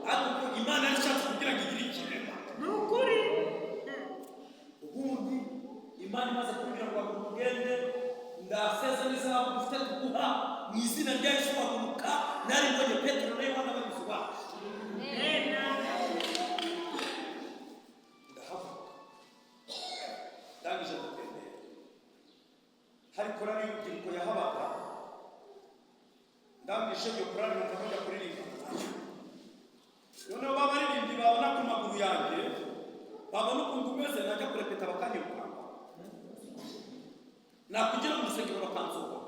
ariko ubwo Imana yari ishatse kugira ngo igire ikirema. Ni ukuri. Ubundi Imana imaze kumbwira ngo haguruka ugende, ndaseze n'izahabu ufite tuguha mu izina rya Yesu, haguruka. Nari mbonye Petero na Yohana banyuze iwacu. Ndahaguruka, ndangije gutembera, hari korali y'urubyiruko yahabaga. Ndangije iyo korali numva njya kuririmba nayo. Noneho babaririmbyi babona ku maguru yanjye, babona ukuntu umeze, najya kurepeta bakanyirukanka, nakugera mu rusengero bakansohora.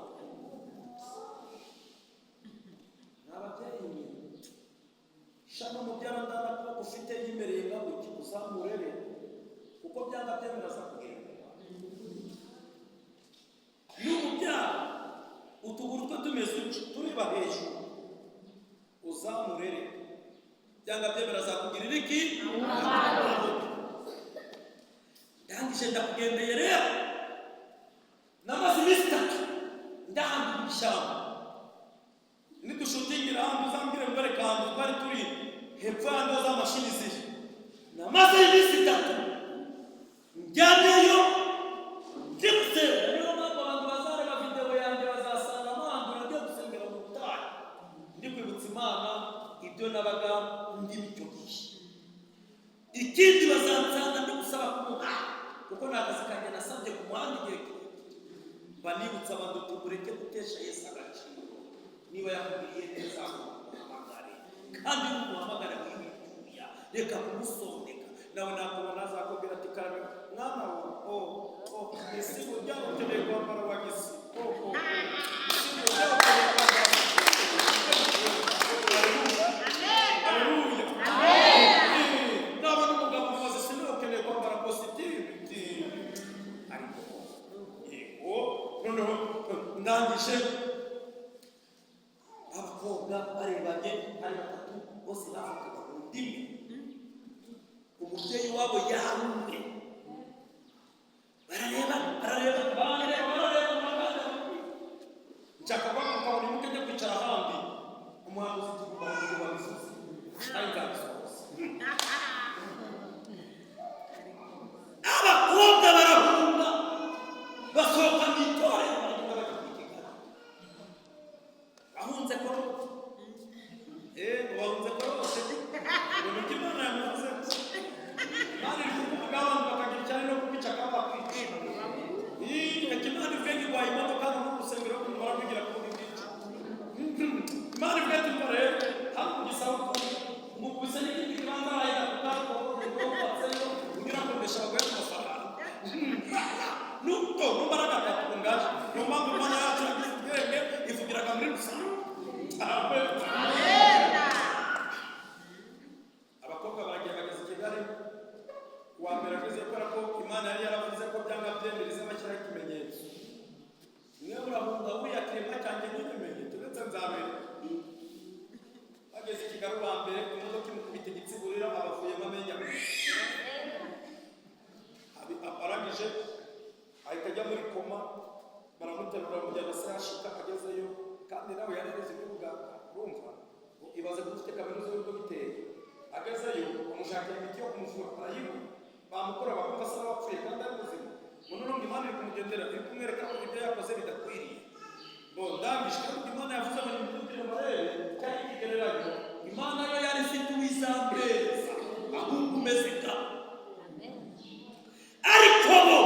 Ni ababyeyi mwe, shaka mubyara ndana kuba ufite yimereye nka gutya, uzamurere, kuko byanga byemera aza kugenda. N'umubyara utuguru twe tumeze utyo tureba hejuru, uzamurere, byanga byemera azakugirira iki? Ndangije ndakugendeye rero, namaze iminsi 3 ndahantu mu ishyamba. Nidushutingira ahantu uzambwire ngo reka ahantu twari turi hepfo y'ahantu za mashini ziri. Namaze iminsi 3 njyaneyo ndi gusenga. Niyo mpamvu abantu bazareba videwo yanjye bazasanga ahantu nagiye gusengera mu butayu, ndi kwibutsa Imana ibyo nabaga ndimo icyo gihe. Ikindi, bazansanga ndi gusaba ku muhanda, kuko ni akazi kanjye nasabye ku muhanda igihe kirekire. Mba nibutsa abantu tumureke gutesha Yesu agaciro. Niba yakugiriye neza, muhamagare, kandi numuhamagara wibituya, reka kumusondeka. Nawe nakubona azakubwira ati: "Karame mwana wa o o, ese burya ukeneye kwambara wagisi o o, ese burya ukeneye kwambara." Haleluya! Nabona umugabo mubaza: "Sino ukeneye kwambara kositimu?" Ariko yego. Noneho ndangije, abakobwa barebanye ari batatu, bose bavugaga mu ndimi, umubyeyi wabo yarumwe. Barareba, barareba, barareba, barareba, barareba. Nshaka guhaguruka ngo nimuke njye kwicara ahandi, umuhanuzi tuguma mu wabivuze kandi nzabisohoza. Abakobwa barahunga, basohoka mu itorero, baragenda bajya kwitegana. Bahunze korode, bahunze korode ngo nibyo Imana yamuvuze. Imana iri kuvuga, abantu bakagira icyari no kubica akaba bakwica. Reka Imana ivuge ngo irwaye imodoka hano mu rusengero, barakwigira kuvuga ibyica. Imana ivuge ati: "Mbore hano mu Gisabuku mukubise n'ikindi kibanza arahera ku kato wubatseyo, ugira akodesha abagore ku mafaranga." Nuko numbaraga akatungaje. Niyo mpamvu Imana yacu yagize ubwenge, ivugiraga muri rusange. Amen. Abakobwa baragiye, bageze i Kigali. Uwa mbere ageze, kubera ko Imana yari yaravuze ko byanga byemera bashyiraho ikimenyetso. Mwe murahunga buriya kiremwa cyanjye ntibimenye, turetse nzabere. Bageze i Kigali, uwa mbere imodoka imukubita igitsiburira, abavuyemo amenyo abiri. Arangije ahita ajya muri koma, baramuterura bamujyana sehashika. Agezeyo, kandi nawe yari yarize iby'ubuganga, urumva ibaze ko ufite kaminuza y'ubwo biteye. Agezeyo bamushakira imiti yo kumuvura, arayibura. Bamukora bakumva asa n'uwapfuye kandi ari muzima. None ngo Imana iri kumugendera, iri kumwereka ko ibyo yakoze bidakwiriye. Bo ndangije, kandi Imana yavuze ngo nimutire barebe cyari ikigereranyo. Imana yo yari ifite uwizambeza ahubwo umeze nka, ariko bo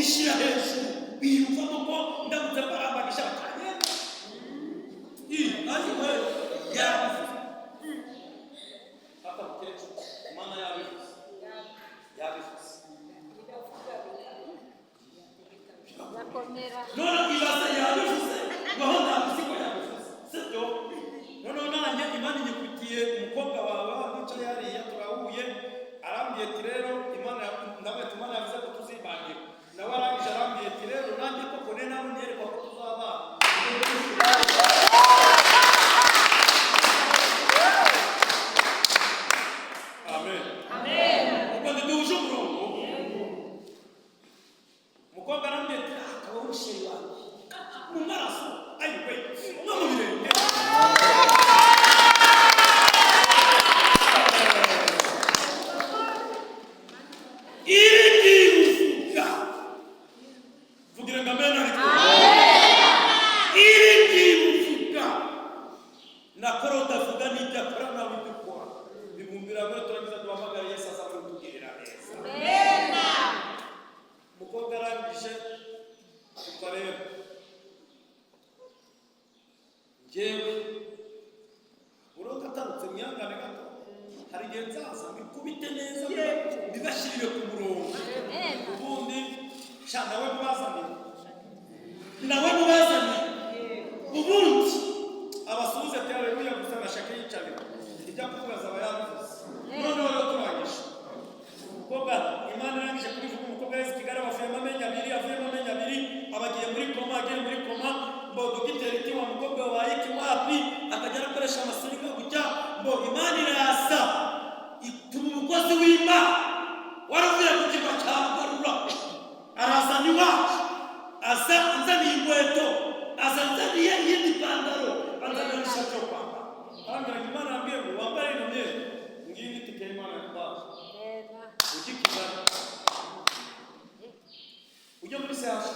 bishyira hejuru, biyumvamo ko ndamutse mbarambagisha batagenda. Ayiwe, yabivuze papa mukecuru, Imana yabivuze, yabivuze. Bakomera. None ibaze, yabivuze ngaho, ntabizi ko yabivuze, sibyo? Noneho nanjye Imana inyikutiye umukobwa wawe wicaye hariya, turahuye, arambwiye ati rero Imana, ndavuga ati Imana yavuze ko tuzibangira. Nawe arangije arambwiye ati rero nanjye koko ne nawe nyerekwa ko tuzabana. Amen. Ubwo ntiduhuje umurongo. Umukobwa arambwiye ati akaba umusheri wanjye mu maraso, ayiwe, no mu birenge. Iri ngiri uvuga, vugira ngo amen. Ariko iri ngiri uvuga na Korode avuga n'ibyo akora nawe ibyo ukora bibumbira hamwe. Turangiza duhamagara Yesu aza kutugirira neza. Umukobwa arangije tumva rero njyewe uroga atarutse, mwihangane gato, hari igihe nzaza mbikubite neza, mbibashyirire ku murongo. Ubundi sha nawe mubazaniye, nawe mubazaniye, ubundi abasuhuze ati haleluya gusa, bashake yicarira, ibyo kuvuga azaba yabivuze. Noneho rero turangije, umukobwa Imana irangije kubivuga, umukobwa yaheze i Kigali, avuyemo amenyo abiri, avuyemo amenyo abiri, aba agiye muri koma, agiye muri koma. Ngo dogiteri iti wa mukobwa wabaye iki? Wapi, akajya arakoresha amasiringa gutya. Ngo Imana iraza ituma umukozi w'Imana wari uvuye ku kirwa cya Garura, arazana iwacu, aza anzaniye inkweto, aza anzaniye iyindi pantaro, anzaniye n'ishati yo kwambara. Arambwira ngo Imana yambwiye ngo wambare ino myenda ngiyi, ni itike y'Imana yakubaye, ujye i Kigali, ujye muri CH.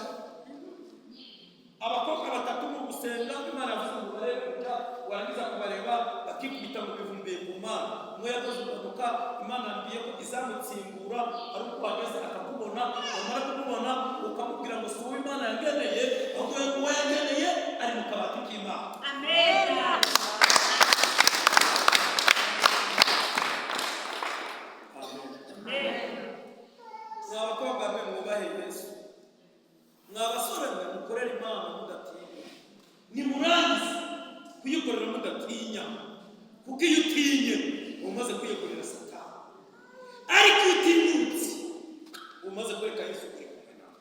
Abakobwa batatu mu gusenga, Imana yavuze ngo barebe gutya, warangiza kubareba bakikubita ngo bivumbiye ku Mana. Umwe yakoze impanuka, Imana yambwiye ko izamutsimbura ari uko wageze akakubona, wamara kumubona ukamubwira ngo si uwo Imana yageneye, ahubwo uwo yageneye ari mu kabati k'Imana. Amen. Mwa bakobwa mwe, mwubahe Yesu. Mwa basore mwe, mukorere Imana mudatinya. Nimurangize kuyikorera mudatinya, kuko iyo utinye uba umaze kwiyekorera Satani, ariko iyo utinyutse uba umaze kwereka Yesu kuri kumwe nawe.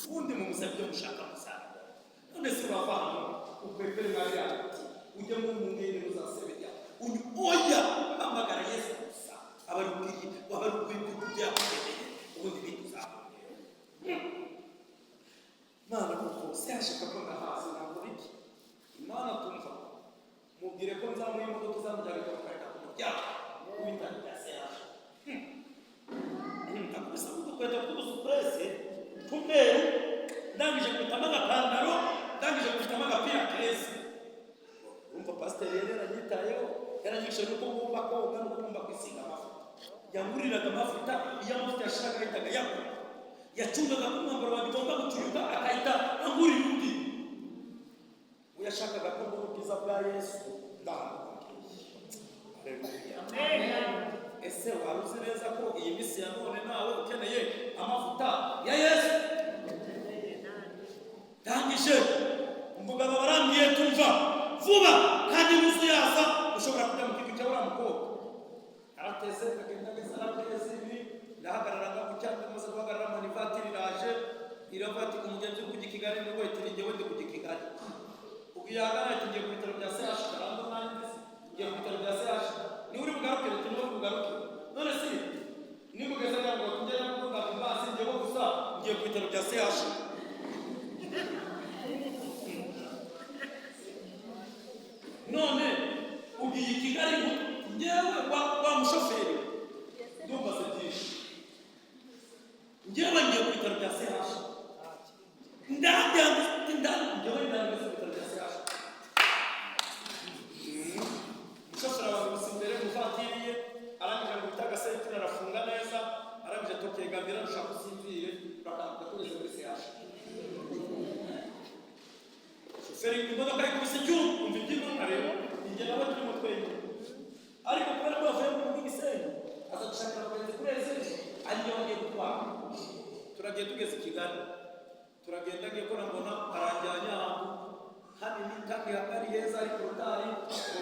Ubundi mu musabye ibyo mushaka muzabibona. None se urava hano ukwepere nka biriya biti, ujye mu ngendo za Sebeya unyu? Oya, hamagara Yesu gusa, aba ari ubwiriye, waba ari ubwiriye ibyo yakugeneye, ubundi ibindi uzabona. Imana koko siyashaka ko ndahazi, nakora iki? Imana tumva, mubwire ko nzamuha imodoka izamujyana ikamukareka ku muryango w'ibitaro bya CH. Akubise udukweto tw'ubusupurese tw'umweru, ndangije kubitamo agapantaro, ndangije kubitamo agapira keza. Urumva pasiteri yari yaranyitayeho, yaranyigishije nuko ngomba koga nuko ngomba kwisiga amavuta. Yanguriraga amavuta, iyo amavuta yashiraga ahitaga ayagura. Yacungaga ko umwambaro wanjye ugomba gucuyuka, akahita angurira undi. We yashakaga ko mbona ubwiza bwa Yesu. Ndahamubwiye. Ese wari uzi neza ko iyi minsi ya none nawe ukeneye amavuta ya Yesu? Ndangije umugabo barambwiye tumva vuba kandi nuzuyaza ushobora kujya mu kigo cya uriya mukobwa. Arateze agenda ageze arateze ibi, ndahagarara gutya, maze guhagarara mbona ivatiri iraje, iravuga ati umugenzi uri kujya i Kigali ni we? Ati njyewe ndi kujya i Kigali. Ubwo yahagarara ati ngiye ku bitaro bya CH, karamba nanjye ndetse ngiye ku bitaro bya CH. Niba uri bugaruke? Ati niba uri bugaruke. None se nimugeze ntabwo tujya ntabwo mbasi, njyewe gusa ngiye ku bitaro bya CH. None ugiye i Kigali? Njyewe wa mushoferi, ndumva se byinshi, njyewe ngiye ku bitaro bya CH, ndajya njyewe ndangije ku bitaro bya CH. Umushoferi abamubise imbere mu ivatiri ye, arangije ngo bita agasentura, arafunga neza, arangije atokegamira, ushaka usinzire, urakanguka tugeze muri CH. Tugeze i Kigali, turagenda, ngiye kubona mbona aranjyanye ahantu hanini kandi hatari heza, ariko rutari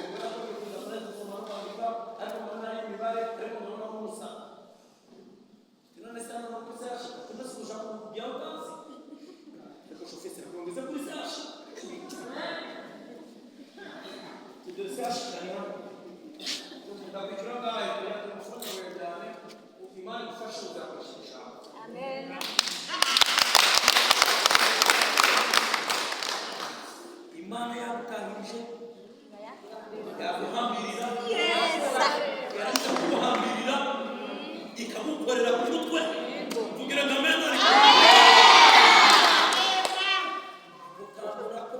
ubona ko bifuza muri gusoma no kwandika, ariko mbona ari imibare, ariko mbona n'ubusa. None se hano no kuri CH, tunese ushaka kujyaho utazi? Ariko shoferi yakongeza kuri CH, tugeze CH ari hano, ndakwishyura ngahe? Kugira ngo amafaranga uyajyane, Imana igufashe, uzakoresha ijambo. Amen. Imana yagutangirije, yaguhambirira, yarangiza kuguhambirira ikagukorera ku mutwe. Kugira ngo amena mukabona ko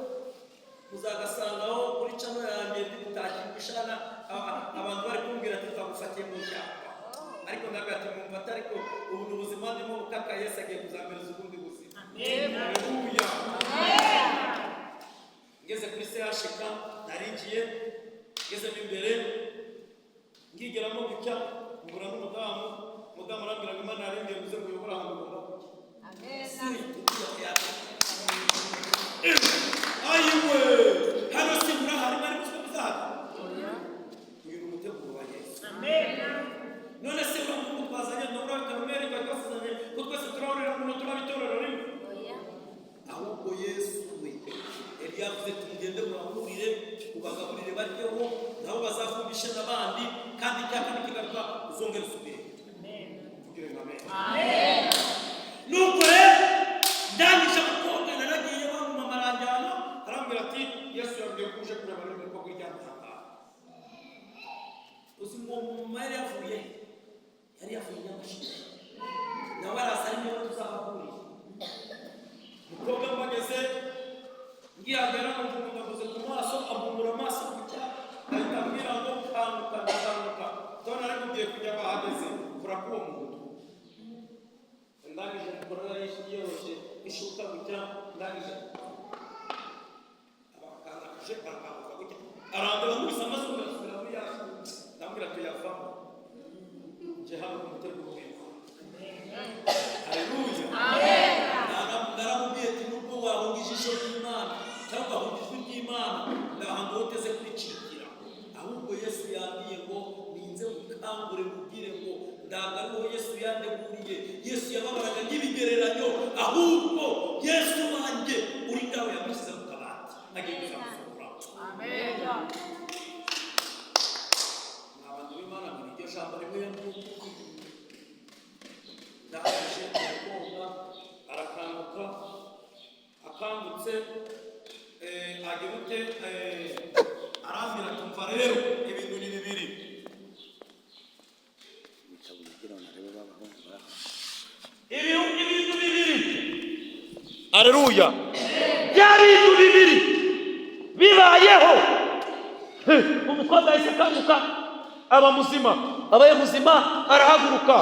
muzagasangaho kuri channel yanjye ndi gutashya imishana. Abantu bari kumbwira ati: "Twagufatiye mu ishyamba." Ariko ndavuga ati: "Mumfate, ariko ubu ni ubuzima ndimo bukaka. Yesu agiye kuzampereza ubundi buzima." Haleluya! Ngeze kuri CHK narinjiye, ngezemo imbere, ngigeramo gutya, mbura n'umudamu. Umudamu arambwira ngo: "Imana yarembye uze ngo uyobore ahantu ugomba kujya." Ayiwe, hano si murahari, mwari muzi ko muzahari. Uyu ni umuteguro wa Yesu. None se uriya muhungu twazanye na uriya Karumeli twari twasezeranye ko twese turahurira mu turaba itorero rimwe? Ahubwo Yesu we yari yavuze ati: "Mugende muramurire, ubagaburire baryeho, nabo bazavumbishe n'abandi, kandi icyaka nikigaruka uzongere usubire." Mvugire ngo amen. Nuko rero ndangije gukobwa, naragiye, bamumama aranjyana, arambwira ati: "Yesu yabwiye ko uje kureba n'umukobwa uryamye aha ngaha." Uzi ngo mama yari yavuye he? Yari yavuye i Nyamasheke, nawe araza ari niwe tuzahahurira. Umukobwa mpageze, ngihagera, numva umuntu avuze ku maso, ampumura amaso gutya, ahita ambwira ngo: "Kanguka." Ndakanguka, ndabona ariko ugiye kujya bahageze kora k'uwo muntu. Ndangije mukora yoroshe ishuka gutya, ndangije abakangakije, arakanguka gutya, arandeba, nkubise amaso, ngasubira muri ya shuka. Ndamubwira tuyavamo, nje hano ku muteguro w'Imana. Haleluya! Naramubwiye ati: "Nubwo wahunga ijisho ry'Imana cyangwa ugahunga ijwi ry'Imana, nta hantu woteze kuricikira. Ahubwo Yesu yambwiye ngo ninze mukangure, mubwire ngo ntabwo ari wowe Yesu yandeguriye. Yesu yababaraga nk'ibigereranyo, ahubwo Yesu wanjye uri ngaho yamushyize mu kabati, agiye kuzamusohora." Mwa bantu b'Imana, ngo iryo jambo rimwe yambwiye, ndangije umukobwa arakanguka. Akangutse, agira ute? Arambwira ati: "Umva rero, ibintu ni bibiri." Ibintu bibiri, aleluya! Bya bintu bibiri bibayeho. Umukobwa yahise akanguka, aba muzima. Abaye muzima, arahaguruka.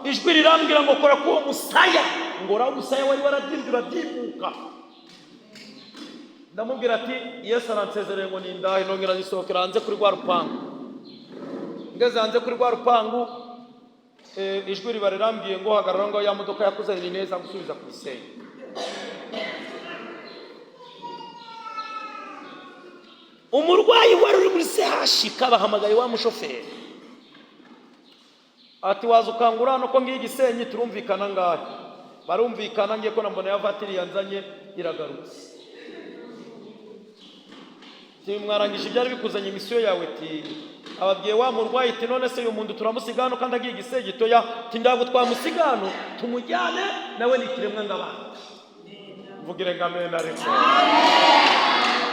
Ijwi rirambwira ngo: "Kora k'uwo musaya." Ngo uriya musaya wari warabyimbye urabyibuka. Ndamubwira ati: "Yesu aransezereye ngo nindahe." Nongera ngisohokera hanze kuri rwa rupangu. Ngeze hanze kuri rwa rupangu, ijwi riba rirambwiye ngo: "Hagarara ngo ya modoka yakuzanye ni neza gusubiza ku Gisenyi." Umurwayi wari uri muri CHK bahamagaye wa mushoferi ati: "Waza ukangura hano ko ngiye Igisenyi, turumvikana ngahe?" Barumvikana. Ngiye ko mbona ya vatiri yanzanye iragarutse. Ti: "Mwarangije ibyari bikuzanye, misiyo yawe?" Ti ababwiye wa murwayi ati: "None se uyu muntu turamusiga hano kandi agiye Igisenyi?" Toya, ti: "Ntabwo twamusiga hano, tumujyane, nawe ni ikiremwa ng'abandi." Mvugire ngo amen. Ariko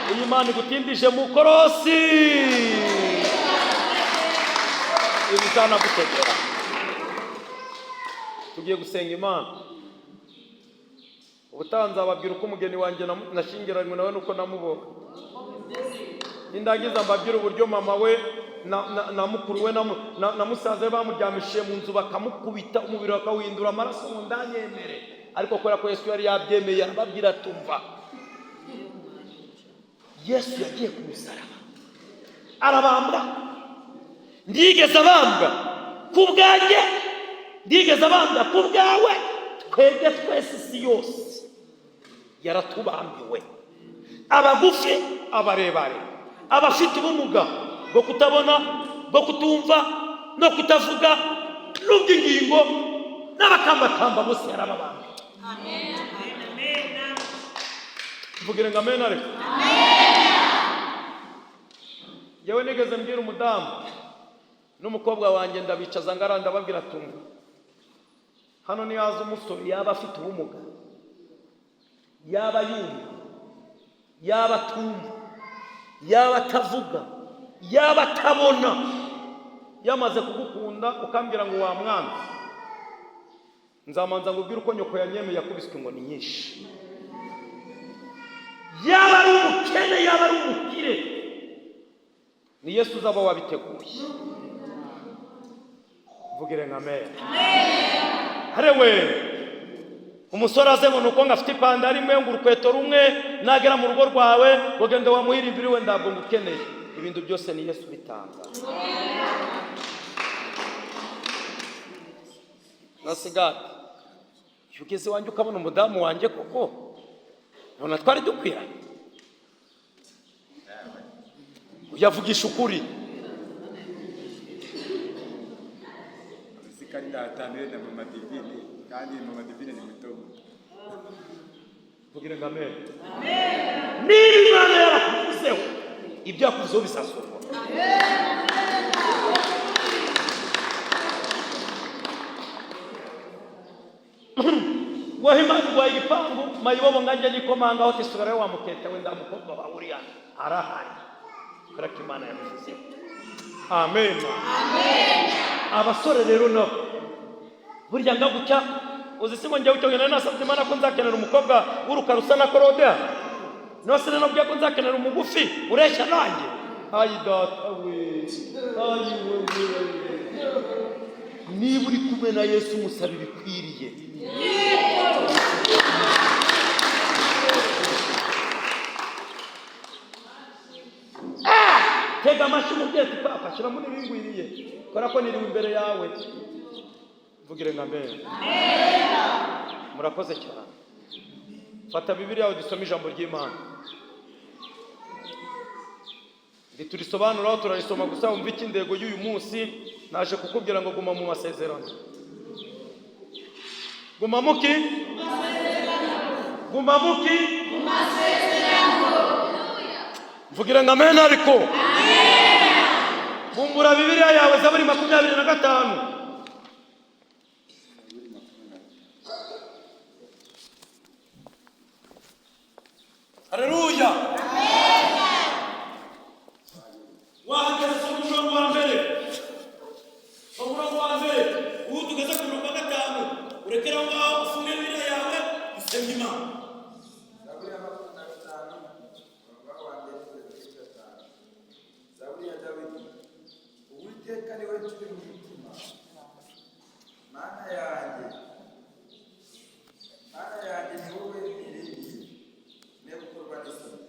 iyi Mana igutindije mu korosi ibizanagutegera. Tugiye gusenga Imana. Ubutaha nzababwira uko umugeni wanjye nashyingiranywe nawe nuko namubonye. Nindangiza mbabwire uburyo mama we na mukuru we na musaza we bamuryamishije mu nzu, bakamukubita, umubiri bakawuhindura amaraso ngo ndanyemere. Ariko kubera ko Yesu yari yabyemeye, arababwira tumva. Yesu yagiye ku musaraba arabambwa. Ndigeze abambwa ku bwanjye, ndigeze abambwa ku bwawe. Twebwe twese, isi yose yaratubambiwe, abagufi, abarebare, abafite ubumuga bwo kutabona, bwo kutumva no kutavuga n'ubw'ingingo, n'abakambakamba, bose yarababambiwe. Mvugire ngo amen. Ariko yewe, nigeze mbwira umudamu n'umukobwa wanjye, ndabicaza ngara, ndababwira: "Tumva hano, nihaza umusore, yaba afite ubumuga, yaba yumva, yaba atumva, yaba atavuga, yaba atabona, yamaze kugukunda ukambwira ngo wamwanze, nzamanza ngubwire uko nyoko yanyemeye yakubiswe inkoni nyinshi. Yaba ari umukene, yaba ari umukire, ni Yesu uzaba wabiteguye." Mvugire nka amen. Harewe umusore aze ngo nuko ngo afite ipantaro imwe, ngo urukweto rumwe, nagera mu rugo rwawe ngo genda wamuhirimbire iwe, ntabwo ngukeneye. Ibintu byose ni Yesu bitanga. Nasigati iyo ugeze iwanjye ukabona umudamu wanjye koko, ubona twari dukwiranye? Uyavugisha ukuri. Sikari ndatanire na mama Divine, kandi mama Divine ni muto. Mvugire ngo amen. Niba Imana yarakuvuzeho, ibyo yakuvuzeho bizasohora. Wowe Imana iguhaye igipangu, mayibobo nganjye nikomangaho uti: "Subirayo wa mukete we, ndamukobwa wawe uriya arahari," kubera ko Imana yabivuzeho. Amen. Abasore rero nabo burya ngagucya uzi si ngo njyewe icyo gihe nasabye Imana ko nzakenera umukobwa w'urukara usa na Claude, nose nanabwiye ko nzakenera umugufi ureshya nanjye. Ayi data we, ayi we we! Niba uri kumwe na Yesu, umusaba ibikwiriye. Tega amashyi umubyeyi ati: "Papa, shyiramo n'ibingwiriye, kubera ko niriwe imbere yawe." Mvugire nka amen. Murakoze cyane. Fata Bibiliya yawe, dusome ijambo ry'Imana. Ntiturisobanuraho, turarisoma gusa. Wumva iki intego y'uyu munsi? Naje kukubwira ngo guma mu masezerano. Guma muki? Guma muki? Mvugira ngo amen. Ariko bumbura Bibiliya yawe, Zaburi 25. Haleluya! Wahageze? Soma umurongo wa mbere, soma umurongo wa mbere. Ubu tugeze ku murongo wa gatanu. Urekere aho ngaho, ufunge Bibiliya yawe, usenge Imana. Zaburi ya 25, umurongo wa mbere kugeza kuri gatanu. Zaburi ya Dawidi. Uwiteka ni we nshuti mu mutima. Mana yanjye, Mana yanjye, ni wowe niringiye, ne gukorwa n'isoni.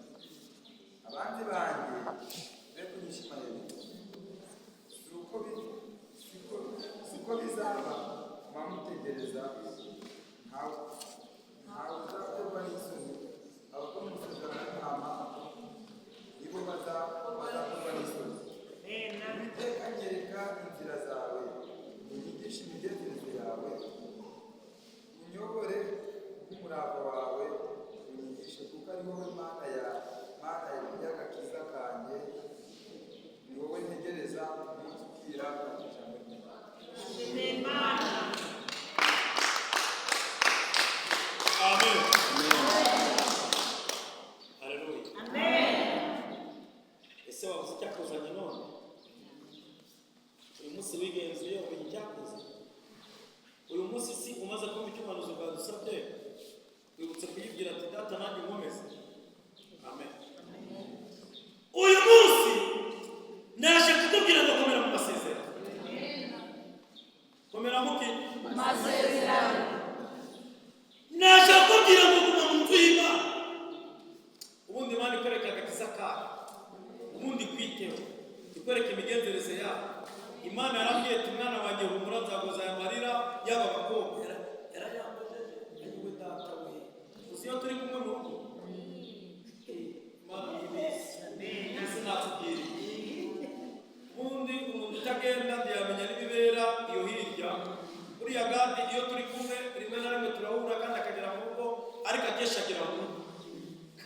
Ariko akenshi agera mu rugo,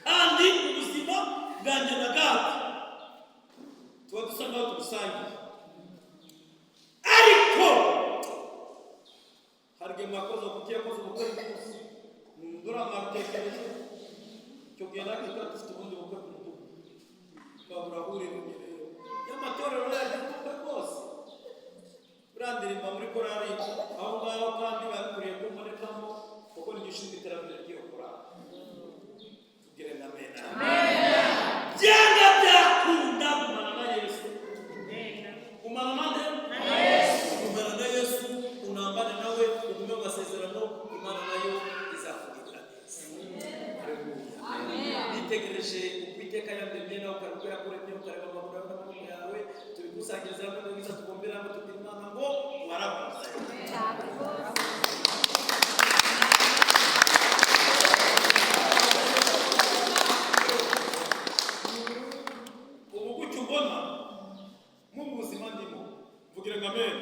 kandi ubuzima bwanjye na Gadi tuba dusa nkaho tubusangiye. Ariko hari igihe mwakoze, kuki yakoze ubukwe bwose ndura mwatekereje. Icyo gihe natwe tuba dufite ubundi bukwe ku mudugudu, twaburahurira rero y'amatorero yagize ubukwe bwose. Burandirimba muri korari aho ngaho, kandi bakwiriye kumbonekamo kuko ni ushinzwe iterambere ry'iyo korari. Tugire na mena, byanga byakunda gumana na Yesu. Gumana na nde? Gumana na Yesu, unambane nawe, ugume mu masezerano. Imana nayo izakugirira neza. Haleluya. Nitegereje uko Iteka yandemye, nawe ukareba uko yakuremye, ukareba amaguru yawe n'amaboko yawe, tubikusanyiriza hamwe neza, tugombera hamwe, tubwira Imana ngo warakoze. Cyane rwose. Ubu gutyo ubona mu buzima ndimo, mvugire ngo amen.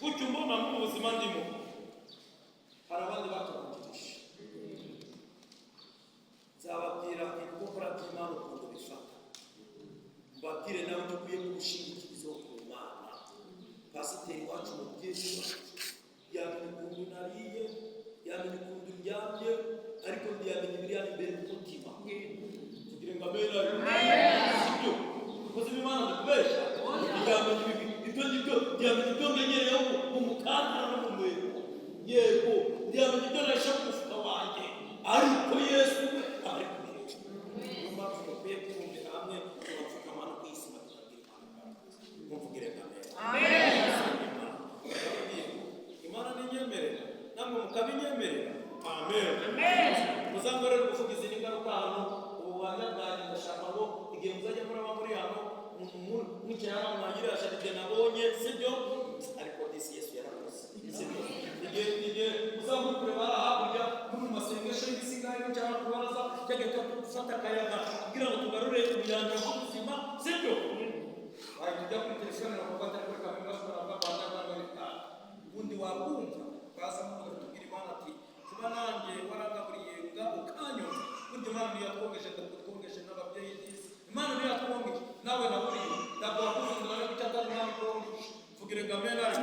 Gutyo ubona mu buzima ndimo, hari abandi batubanjirije. Nzababwira ibikokora by'Imana ukuntu bifata, mbabwire nawe icyo ukwiye kugushingikirizaho ku Mana. Pasiteri wacu, umubyeyi wacu, yamenya ukuntu nariye, yamenya ukuntu ndyamye, ariko ntiyamenya ibiri hano imbere mu mutima. Kugira ngo amen. Sibyo koze Imana ndakubesha? Ntiyamenya ibi, ibyo ngibyo ntiyamenya ibyo ngenyereyeho mu mukandara no mu nkweto. Yego, ntiyamenya ibyo nahishe mu mufuka wanjye, ariko Yesu we aba ari kubireba. Niyo mpamvu dukwiye kwibumbira hamwe, tugapfukama no kuyisima, tukabwira Imana. Mumvugire ngo amen. Imana ninyemerera, namwe mukabinyemerera, amen. Muzangorere ubuvugizi n'ingaruka hano. Ubu buhamya bwanjye, ndashaka ngo igihe muzajya muraba muri hano, mwicaye hano, mwangirira jaride nabonye, sibyo? Ariko disi Yesu yarakoze, sibyo? Igihe muzaba muri kureba hariya hakurya, muri mu masengesho y'ibisigaye cyangwa ku rubaraza, cyangwa gufata akayaga kugira ngo tugarure ubuyanja bw'ubuzima, sibyo? Wahita ujya kuri telefone bakuvuga atari kuri kamera, bashobora kuvuga kwa nyarwanda. Ubundi wakumva baza tubwira Imana ati kuba nanjye warangaburiye nga ukanyumva. Burya Imana niyo yatwongeje, twongeje n'ababyeyi disi. Imana niyo yatwongeje, nawe naburiye ntabwo wakuze ngo nawe icyo atari nawe twongeje. Mvugire ngo amen. Ariko